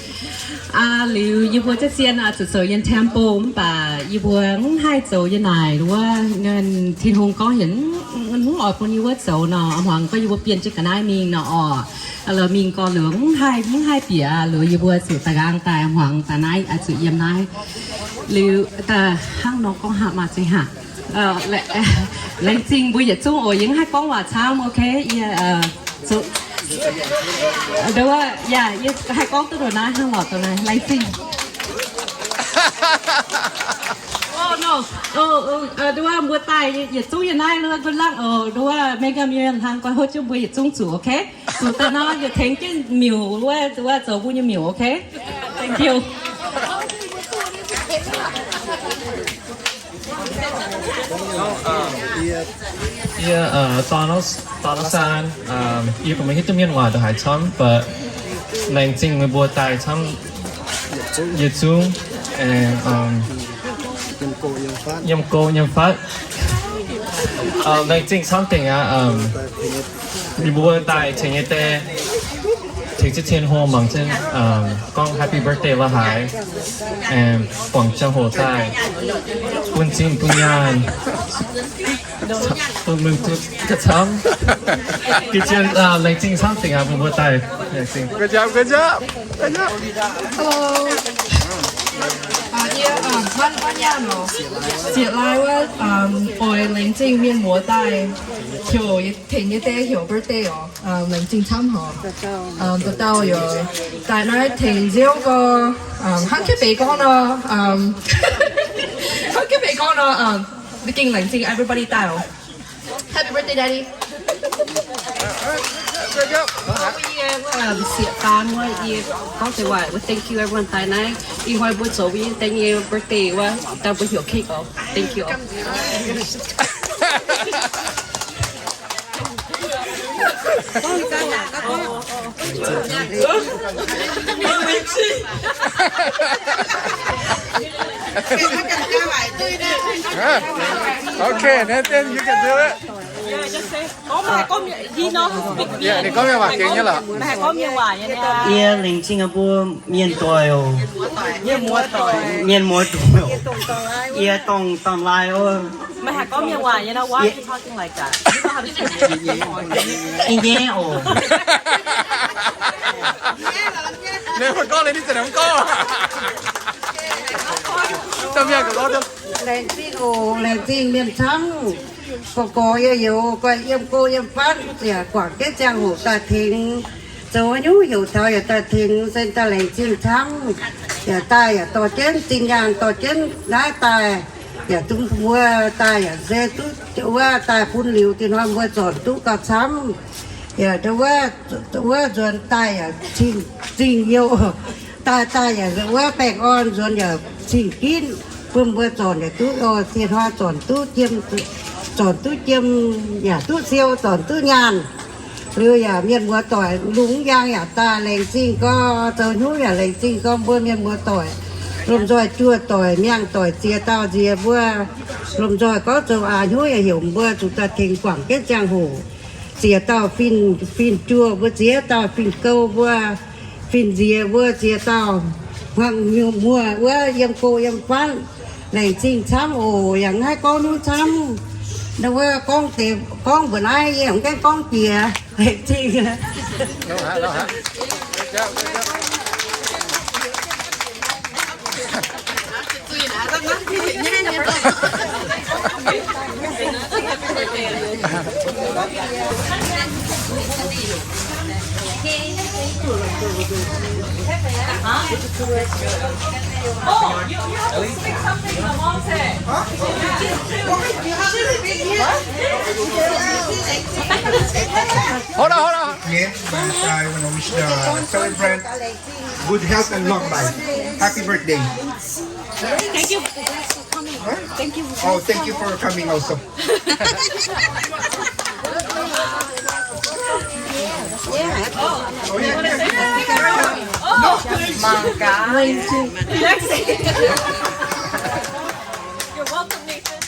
Liuz yie mbuo ziex zien zuqc zoux yiem temple mv baac yie mbuo mv haih zoux yiem naaic wuov, Tin-Hungh gorngv yietc, mv oix bun yie mbuo zoux nor, hmuangx gorngv yie mbuo bienh jienv ga'naaiv mingh nor oc. Lorz mingh gorx liuz mv haih, mv haih bieqc liuz yie mbuo zuqc da'nqaang daaih hmuangx daaih naaiv, zuqc yiem naaiv. Liuz hnangv nor gorngv haaix maaih zeiz haaix. Laengz zingh mbuo yietc zungv oc. Yie mv haih gorngv waac camv, ok? Yie, yaac yie haih gorngv duqv ndongc naaiv hnangv lorqc, ndongc naaiv. Laengz zingh. Nduov mbuo daaih yietc zungv yiem naaiv, nduov gunv langv oc. Nduov mengh ganh mienh hlang goiv hopv jienv mbuo yietc zungv zuqc, ok? Zuqc daaih nor yietc tengx jienv miuc wuov, wuov zoux mbuo nyei miuc, ok? Thank you. Yie, Donald, Donald Saan, yie buatc meih hiuv duqv mienh waac ndongc haaix camv, but laengz zingh meih mbuo daaih camv yietc zungv, yiem go yiem fatv. Laengz zingh camv dingc aqv. Meih mbuo daaih tengx nyei die, tengx ziex cien hlo mangc zinh, gorngv happy birthday la'haaix, guangc ziangh hoc daaih, bun zinh bun nyaanh, bun mengh duqv ga'camv. Ga'zien, laengz zingh camv dingc aqv, meih mbuo daaih. Laengz zingh. Good job, good job, good job. Hello. Yie, Van Van Nyaanh oc. Zieqc lai wuov, oix laengz zingh mienh muoz daaih heuc, tengx yie die heuc birthday oc. Laengz zingh camv hoc. Dauh dauh yaac daaih naaiv tengx nziouv gorx. Hnangv Kiv Beix gorngv nor, hnangv Kiv Beix gorngv nor, we gengh laengz zingh everybody daaih oc. Happy birthday, Daddy. Wuov yie, wuov sieqv faan wuov, yie gorngv deix waac wuov, thank you everyone daaih naaiv. Ih hnoi mbuo zoux mbuo nyei die nyei birthday wuov, daaih mbuo heuc cake oc. Thank you oc. Okay, Nathan, you can do it. Ninh gorngv mienh waac gengh nyei lorqc. Yie laengz zingh mbuo mienh doic oc. Mienh muoz doic. Yie dongh, dongh laai oc. Meih haih gorngv mienh waac nyei nor, why you talking like that? You know how to speak. Ih nyei oc. Ninh mv gorngv liuz, ninh za'nengc mv gorngv. Laengz zingh oc, laengz zingh mienh camv. Gorx-gorx youz-youz, guai yiem go yiem fatv, yaac guangc jienv ziangh hoc daaih tengx. Zoux haaix nyungc heuc taux yaac daaih tengx, se daaih laengz zingh camv. Yaac daaih yaac dorh jienv zinh nyaanh, dorh jienv naaiv daaih, yaac zungv mbuo daaih yaac se duqv wuov daaih bun liuz, dinh hnoi mbuo zornc duqv gauh camv. Yaac wuov, wuov nzuonx daaih yaac cing-cing youh. Daaih daaih yaac wuov baengh orn, nzuonx yaac cing-ginv, bun mbuo zornc yaac duqv, dinh hnoi zornc duqv jiem, zornc duqv jiem, yaac duqv siou, zornc duqv nyaanh. Liuz yaac mienh muoz doic lungh mv njang yaac daaih laengz zingh gorx, zoux hnyouv yaac laengz zingh gorx, mbuo mienh muoz doic lomh nzoih juoh doic, miangh doic, ziex dauh nziex mbuo lomh nzoih gorngv zoux aqc hnyouv yaac heuc mbuo zuqc daaih tengx guangc jienv ziangh hoc. Ziex dauh fin, fin-juoh mbuo, ziex dauh fin-gouv mbuo, fin-nziex mbuo, ziex dauh hmuangx muoz wuov yiem go yiem fatv. Laengz zingh camv oc. Yaac mv haih gorngv hnyouv camv. Wuov gorngv deix, gorngv mbuo naaiv yie mv gaengh gorngv jiex. Laengz zingh. Huh? Oh, you, you have to speak something in the mom say. Hold on, hold on. Again, I want to wish the celebrant good health and long life. Happy birthday. Thank you. Thank you. Oh, thank you for coming also. You're welcome, Nathan.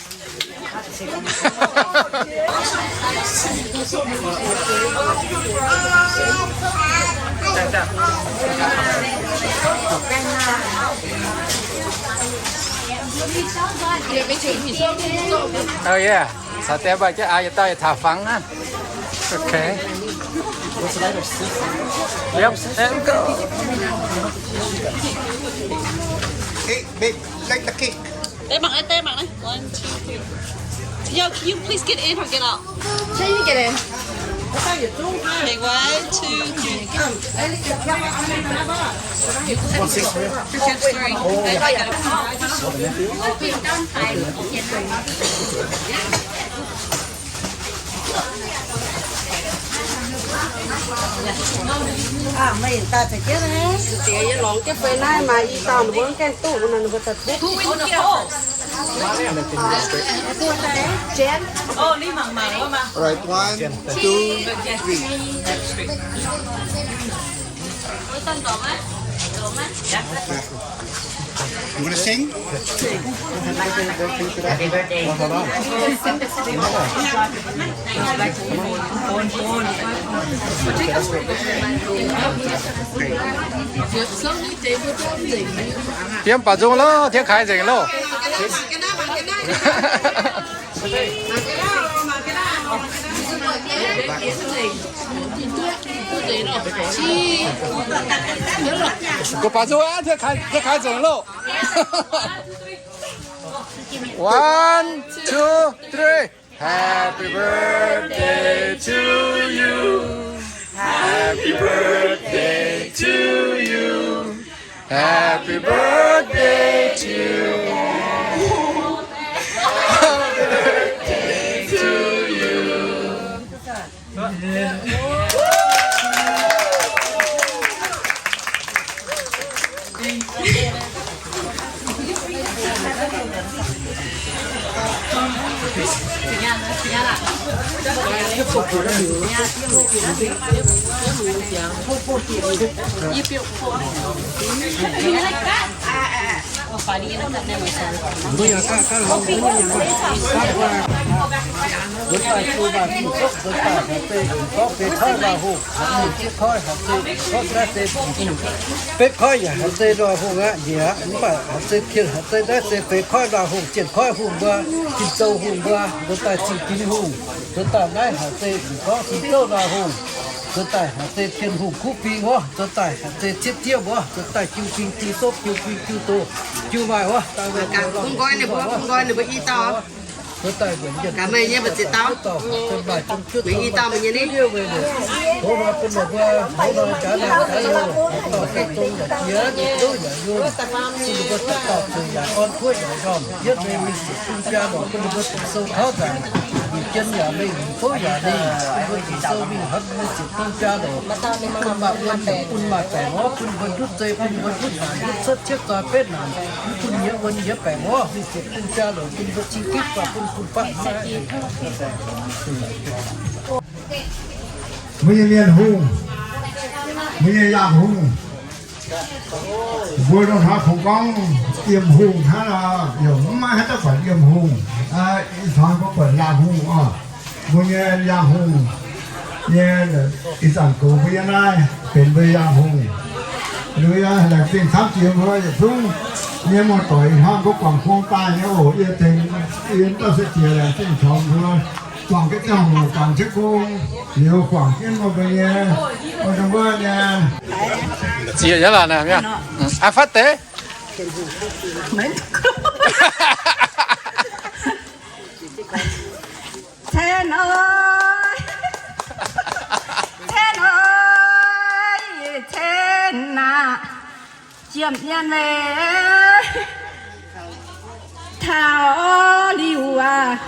Oh yeah. Caux die mbaih jienv aa, yietc dauh yietc taux fangx aqv. Okay. Yep, and go. Hey, babe, like the cake. Teh mangc, teh mangc. One, two, three. Yo, can you please get in or get out? Can you get in? Okay, one, two, three. One, six, three. Meih daaih za'gengh naaiv, diex yie longx jienv fei naaiv, maaih i dauh ninh mbuo gaengh duqv, ninh mbuo daaih duqv. All right, one, two, three. You wanna sing? Happy birthday. Yiem baac nzung loh, tiev kaaix nzengc loh. Gu'baac nzung aqv, tiev kaaix nzengc loh. One, two, three. Happy birthday to you. Happy birthday to you. Happy birthday to you. Happy birthday to you. Betv koiv yaac haiz se nor hungh aqv, njiec aqv. Mv baac haiz se tien haiz se naaiv se betv koiv nor hungh, jien koiv hungh mbuo, Tin-Zou hungh mbuo, nzuonx daaih Zingh Ginx hungh, nzuonx daaih naaiv haiz se M'nqorngv Tin-Zou nor hungh, nzuonx daaih haiz se tien hungh kuv fing wuov, nzuonx daaih haiz se cietv diev wuov, nzuonx daaih jiu fing jiu sopv, jiu fing jiu doz, jiu maaih wuov, daaih wuov, bun nqoi ninh mbuo, bun nqoi ninh mbuo i dauh. Mbuo daaih mbuoqc mienh, gaax meih nyei mbu'ziex dauh, meih i dauh meih nyei ni. Hoz nor bun ninh mbuo, hoz nor jaax naaic jaax youh, dorh daaih dong yaac jiex, yietc zouv yaac youh, bun ninh mbuo daaih dauh zueiz yaac orn, kuotv yaac ndorm, yietv meih mingh ziepc zungv jaa lorqc, bun ninh mbuo doqc sou tauv nzangc, mingh jien yaac mingh, mingh fouv yaac mingh, bun ninh mbuo doqc sou mingh hnangv mingh ziepc zungv jaa lorqc, bun maaih wuonh yaac bun maaih baengc orv, bun ninh mbuo ndutv zei, bun ninh mbuo ndutv naanc, ndutv cuotv cietv zoi betv naanc, mv bun yie wuonh yie baengc orv, mingh ziepc zungv jaa lorqc, bun ninh mbuo cing gitv faah bun bun fatv maiv Mbuo nyei mienh hungh, mbuo nyei yangh hungh, mbuo dongh hnoi kungx gorngv yiem hungh hnangv nor, yaac mv maaih haaix dauh buatc yiem hungh. Ih hnoi mbuo buatc yangh hungh oc. Mbuo nyei yangh hungh nyei, ih zanc gox mbuo yiem naaiv benx mbuo yangh hungh. Liuz yie laengz zingh camv jiex mbuo yietc zungv nyei muoz-doic, ih hnoi mbuo guangc hung daaih nyei oc. Yie tengx yie dauh se jiex laengz zingh taux mbuo guangc jienv ziangh hoc guangc jienv gong, liuz guangc jienv mbuo mbuo nyei, mbuo nyei, mbuo nyei. Ziex nyei lorqc naaic, aa, fatv deix. Cen oi. Jiem nyanc meih taux liuz aac,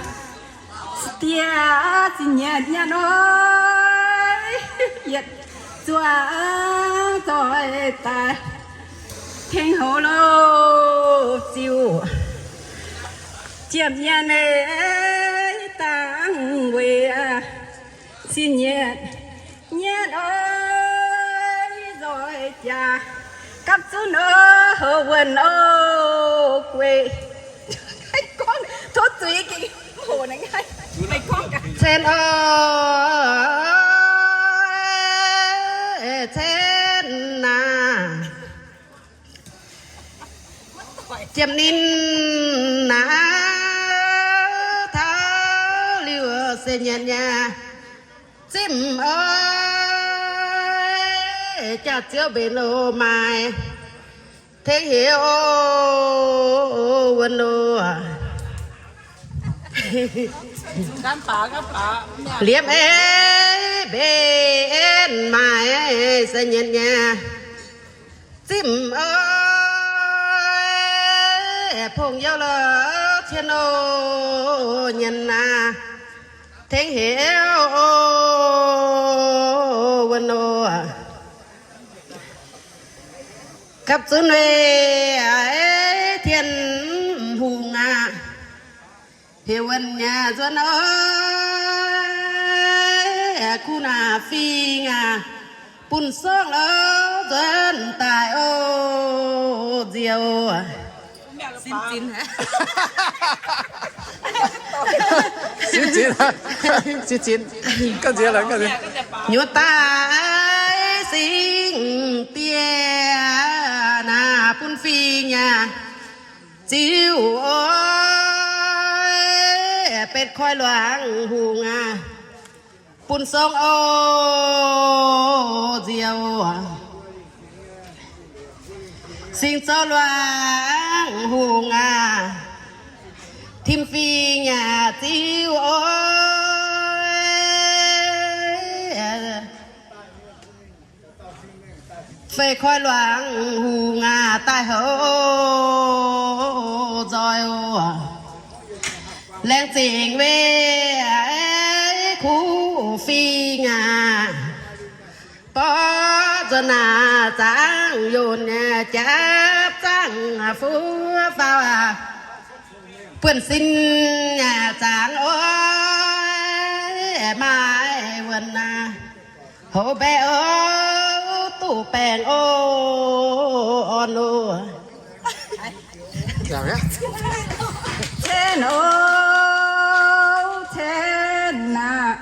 diex zinh nyanc nyanc oix, yietc zuangx zoih daaih tengx houx loh ziux. Jiem nyanc meih dangh weic zinh nyanc nyanc oix, nzoih jaax gapv zunv oix, houx wuonh oix gueic. Tov zuiz gengh hoc naaiv, cen oix, cen naaic. Jiem ninh naaic taux liuz se nyanc nyei zimv oix, jaax ziouv mbenc loh maaic tengx heix wuonh loh. Liemh ei mbenc maaic se nyanc nyei zimv oix, pong youh lorz cien oix, nyanc naaic tengx heix wuonh loh. Gapv zunv weic Tin-Hungh aac, heix wuonh nyanc nzuonx oix, kuv naaic fingx aac, bun sorng louh nzuonx daaih oc, nziouv. Nyuoz daaih singx diex naaic bun fingx aac, ziux oix, betv koi luangc hungh aac, bun sorng oc, nziouv. Singx zoux luangc hungh aac, tim fingx aac, ziux oix, feix koi luangc hungh aac, daaih houx nzoih oc. Laengz zingh weic kuv fingx aac, borqv nzuonx naaic zaangc yonc nyei, japv zaangc fuqv faaux aac, buonv-sin zaangc oix, maaih wuonh aac, houx mbaeqc oc, duqv baengh oc, orn oc. Cen oc, cen aac,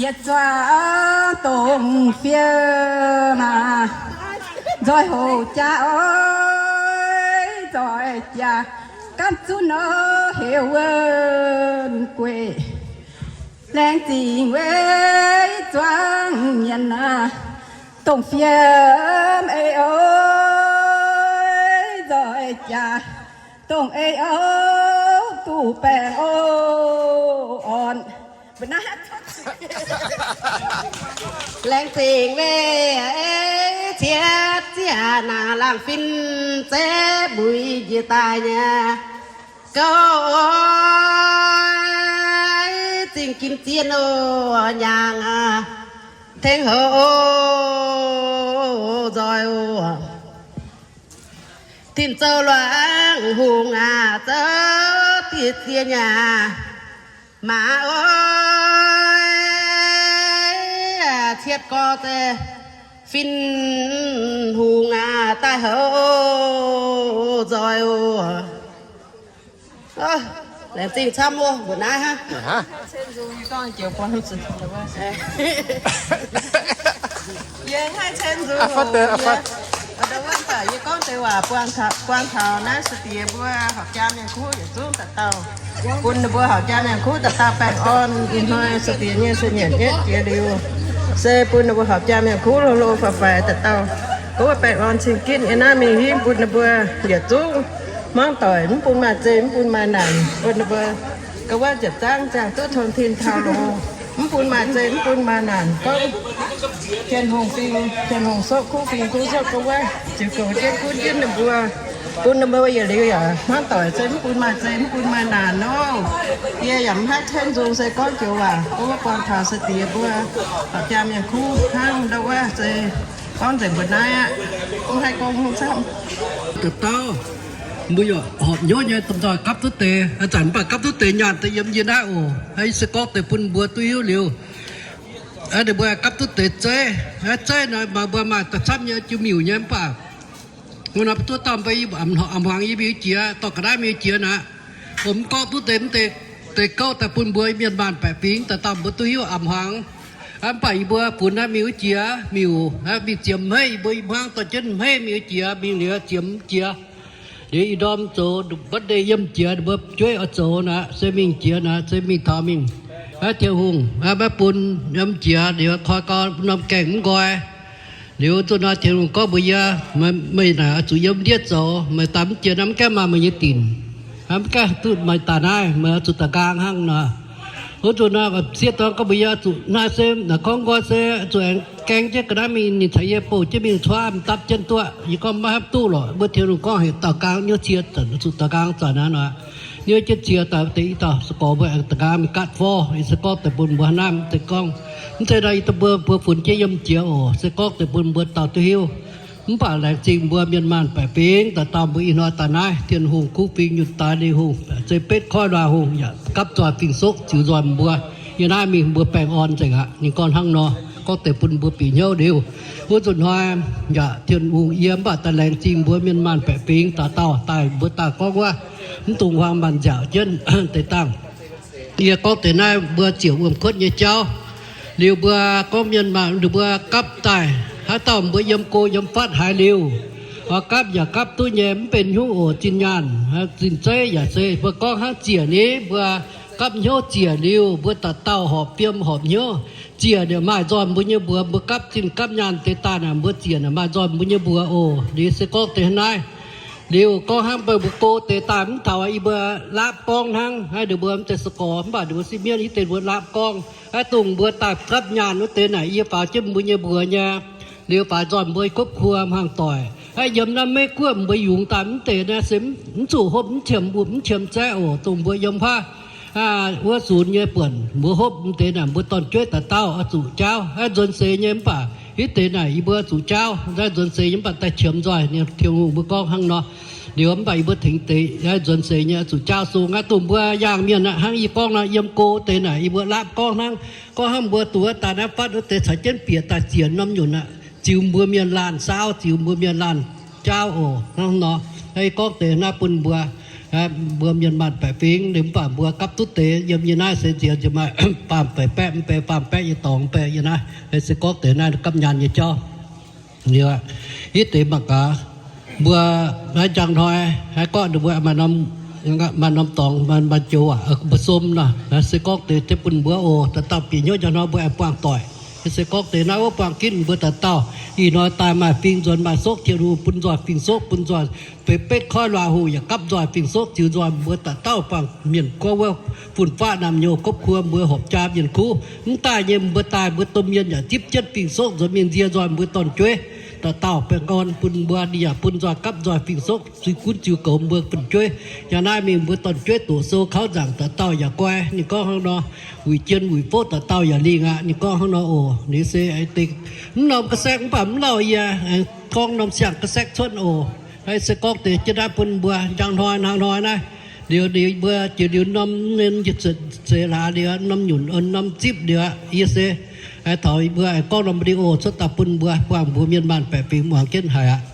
yietc zuangx dongh fiem aac, nzoih hoc jaax oix, nzoih jaax gapv zunv oix, heix wuonh gueic. Laengz zingh weic zuangx nyanc aac, dongh fiem ei oix, nzoih jaax dongh ei oix, duqv baengh oc, orn. Laengz zingh weic cietv ziangh naaic laangh fin zeiv mbuix njiec daaih nyei gouv oix, zingh ginv zien oc, nyaangc aac, tengx houx oc, nzoih oc. Tin-zoux luangc hungh aac, zoux diqv ziex nyaac maaz oix, cietv gorx zeiv fin-hungh aac, daaih houx nzoih oc. Laengz zingh camv oc, mbuoqc naaiv hnangv. Yie haih cen nzung, yie gorngv deix waac buang taux naaiv se diex mbuo horpc jaa mienh kuv yietc zungv dauh dauh, bun ninh mbuo horpc jaa mienh kuv dauh dauh baengh orn. Ih hnoi se diex nyei se nyanc nyetv jiex liuz, se bun ninh mbuo horpc jaa mienh kuv hlo hlo faix faix dauh dauh, kuv baengh orn cing-ginv yiem naaiv mingh hingv bun ninh mbuo yietc zungv hmuangv doic, mv bun maaih zeih, mv bun maaih naanc, bun ninh mbuo ga'wuov ziepc zangv ziangh duqv tong tin taux loz. Mv bun maaih zei, mv bun maaih naanc. Gorngv Tin-Hungh fingx, Tin-Hungh sopv kuv fingx, kuv sopv kuv wuov, ziux goux jienv gunv jienv ninh mbuo, bun ninh mbuo yietc liuz yaac hmuangv doic, se mv bun maaih zei, mv bun maaih naanc nor. Yie yaac mv haih cenv nzung, se gorngv joux waac, gorngv wuov buangh taux se diex mbuo, jaa mienh kuv hnangv ndau wuov, se gorngv nzengc mbuo naaiv aqv. Mv haih gorngv haaix camv. Dauh dauh, mbuo yaac horpc hnyouv nyei domh nzoih gapv duqv deix, ih zanc mv baac gapv duqv deix nyaanh deix yiem yie naaiv oc. Ih se gorngv deix bun mbuo duqv hiuv liuz, ninh mbuo gapv duqv deix zeiv, zeiv nor maaih mbuo maaih da'camv nyei, jiu miuc nyei mv baac, wuov nor mbuo duqv dauh mbuo ih a'hmuangx yie mingh jiex, dorh ga'naaiv mingh jiex naaic. Mv gorngv duqv deix, mv deix, deix gouv daaih bun mbuo mienh maanh baeqc fingx dauh dauh mbuo duqv hiuv a'hmuangx. Mv baac yie mbuo funx naaiv mingh wuov jiex miuc, mingh ziemx hmeiv, yie mbuo i hmuangv dorh jienv hmeiv mingh wuov jiex, mingh liuz ziemx jiex. Liuz ih ndorm zoux birthday yiem jiex, ninh mbuo jueiv oix zoux naaic, se mingh jiex naaic, se mingh taux mingh. Tin-Hungh maiv bun yiem jiex, liuz koi gau norm gaengh mv nqoi. Liuz zuqc nor Tin-Hungh gorngv mbuox yie, meih naaic oix zuqc yiem ndiev zoux, meih daaih mv jiex naaiv mv gaengh maaih meih nyei dinc. Mv gaengh duqv meih daaih naaiv, meih oix zuqc daaih nqaang hnangv nor. Wuov zuqc nor sieqv dorn gorngv mbuox yie oix zuqc naaiv se, naaic gorngv nqoi se zuqc aengx gaeng jienv ga'naaiv mingh, ninh caux yie bouh jienv mingh cuotv mv dapv jienv duqv. Yie gorngv maiv haih duqv lorqc, mbuo Tin-Hungh gorngv heuc daaih nqaang, niouv cie zanc zuqc daaih nqaang zanc naaiv nor. Niouv jienv cie daaih deix i dauh se gorngv mbuo aengx daaih nqaang mingh gaatv forv, se gorngv deix bun mbuo hnangv naaiv deix gorngv. Mv zeiz nor, yie daaih mbuo, mbuo funx jienv yiem jiex oc, se gorngv deix bun mbuo dauh duqv hiuv. Mv baac laengz zingh mbuo mienh maanh baeqc fingx dauh dauh mbuo ih hnoi daaih naaiv, Tin-Hungh kuv fingx nyutc daaih, Tin-Hungh se betv koiv luangh hungh yaac gapv nzoih fingx-soqv ziux nzoih mbuo. Yie naaiv mingh mbuo baengh orn nzengc aqv. Ninh gorngv hnangv nor, gorngv deix bun mbuo bieqc hnyouv liuz, wuov nzunc hnoi yaac Tin-Hungh yie mv baac daaih laengz zingh mbuo mienh maanh baeqc fingx dauh dauh daaih, mbuo daaih gorngv wuov, mv dungx huaang maanc nziaauc jienv deix dangh. Yie gorngv deix naaiv mbuo ziouc wuom kuotv nyei jauv. Liuz mbuo gorngv mienh maanh ninh mbuo gapv daaih, haaix dauh mbuo yiem go yiem fatv haiz liuz, oix gapv yaac gapv duqv nyei, mv benx hnyouv oc. Zinh nyaanh, zinh zeiv yaac se mbuo gorngv hnangv ziec ni, mbuo gapv hnyouv ziec liuz, mbuo dauh dauh horpc fiem horpc hnyouv. Ziec naaic maaih nzoih mbuo nyei mbuox, mbuo gapv zinh gapv nyaanh deix daaih naaic, mbuo ziec naaic maaih nzoih mbuo nyei mbuox oc. Liuz se gorngv deix hnangv naaiv. Liuz gorngv hnangv mbuo, mbuo go deix daaih mv taux, yie mbuo laapv gorngv hnangv, ninh mbuo mv zeiz se gorx, mv baac ninh mbuo sieqv mienh, yie deix mbuo laapv gorngv, dongh mbuo daaih gapv nyaanh wuov deix naaic, yie faaux jienv mbuo nyei mbuox nyei. Liuz faaux nzoih mbuo gopv kuo hmuangx doic, yiem naaiv Meiv Guoqv mbuo yungz daaih mv deix naaiv se mv zuqc hopv, mv qiemx mbu'ziex, mv qiemx zaeqv oc. Dongh mbuo yiem huaav wuov sunx nyei buonc, mbuo hopv mv deix naaic, mbuo dorn-jueiv dauh dauh oix zuqc jaauv. Nzuonx seix nyei mv baac hitv deix naaic yie mbuo zuqc jaauv. Nzuonx seix nyei mv baac daaih qiemx nzoih, Tin-Hungh mbuo gorngv hnangv nor. Liuz mv baac yie mbuo tengx deix nzuonx seix nyei zuqc jaauv sung aqv. Dongh mbuo yaangh mienh aqv, hnangv yie gorngv nor, yiem go deix naaic yie mbuo laapv gorngv hnangv, gorngv hnangv mbuo duqv daaih naaiv fatv wuov deix caux jienv bieqc daaih ziec norm nyunc aqv, ziux mbuo mienh laanh saauv, ziux mbuo mienh laanh jaauv oc. Hnangv nor, yie gorngv deix naaiv bun mbuo, mbuo mienh maanh baeqc fingx, liuz mv baac mbuo gapv duqv deix yiem yie naaiv se nziex nziex maaih faam-faix baeqv, mv bei faam-baeqv nyei dorngx, mv bei yie naaiv se gorngv deix naaiv gapv nyaanh nyei jauv. Liuz hitv deix mangc gaax, mbuo naaiv njang hnoi, haaix gorngv ninh mbuo maaih norm dorngx, maaih joux aac, mbuo som nor, se gorngv deix bun mbuo oc, dauh dauh bieqc hnyouv njang hnoi mbuo aengx buangh doic. Se gorngv deix naaiv wuov buangh ginv mbuo dauh dauh, ih hnoi daaih maaih fingx nzuonx maaih soqv, Tin-Hungh bun nzoih fingx-soqv, bun nzoih benx betv koiv luangh hungh yaac gapv nzoih fingx-soqv ziux nzoih mbuo dauh dauh buangh mienh gorngv wuov fun-faqv naamh nyouz gopv kuo mbuo horpc jaa mienh kuv. Mv daaih nyei mbuo daaih mbuo domh mienh yaac zipv jienv fingx-soqv nzuonx mingh nzie nzoih mbuo dorn-jueiv dauh dauh baengh orn bun mbuo, ninh yaac bun nzoih gapv nzoih fingx-soqv ziux gunv ziux goux mbuo fun-jueiv. Yangh naaiv mingh mbuo dorn-jueiv doqc sou kaux nzaangc dauh dauh yaac guai. Ninh gorngv hnangv nor, wuic jien wuic fouv dauh dauh yaac lingh aqv. Ninh gorngv hnangv nor oc. Ninh se mv norm ga'saeqv mv baac mv lauh yie gorngv norm siang-ga'saeqv cuotv oc. Se gorngv deix jienv naaiv bun mbuo njang hnoi hnangv hnoi naaiv. Liuz ninh mbuo jiex liuz norm, seix hlaax liuz norm nyunc, norm zipv liuz, yie se taux mbuo gorngv norm video cuotv daaih bun mbuo buangh mbuo mienh maanh baeqc fingx muangx jienv haic aqv.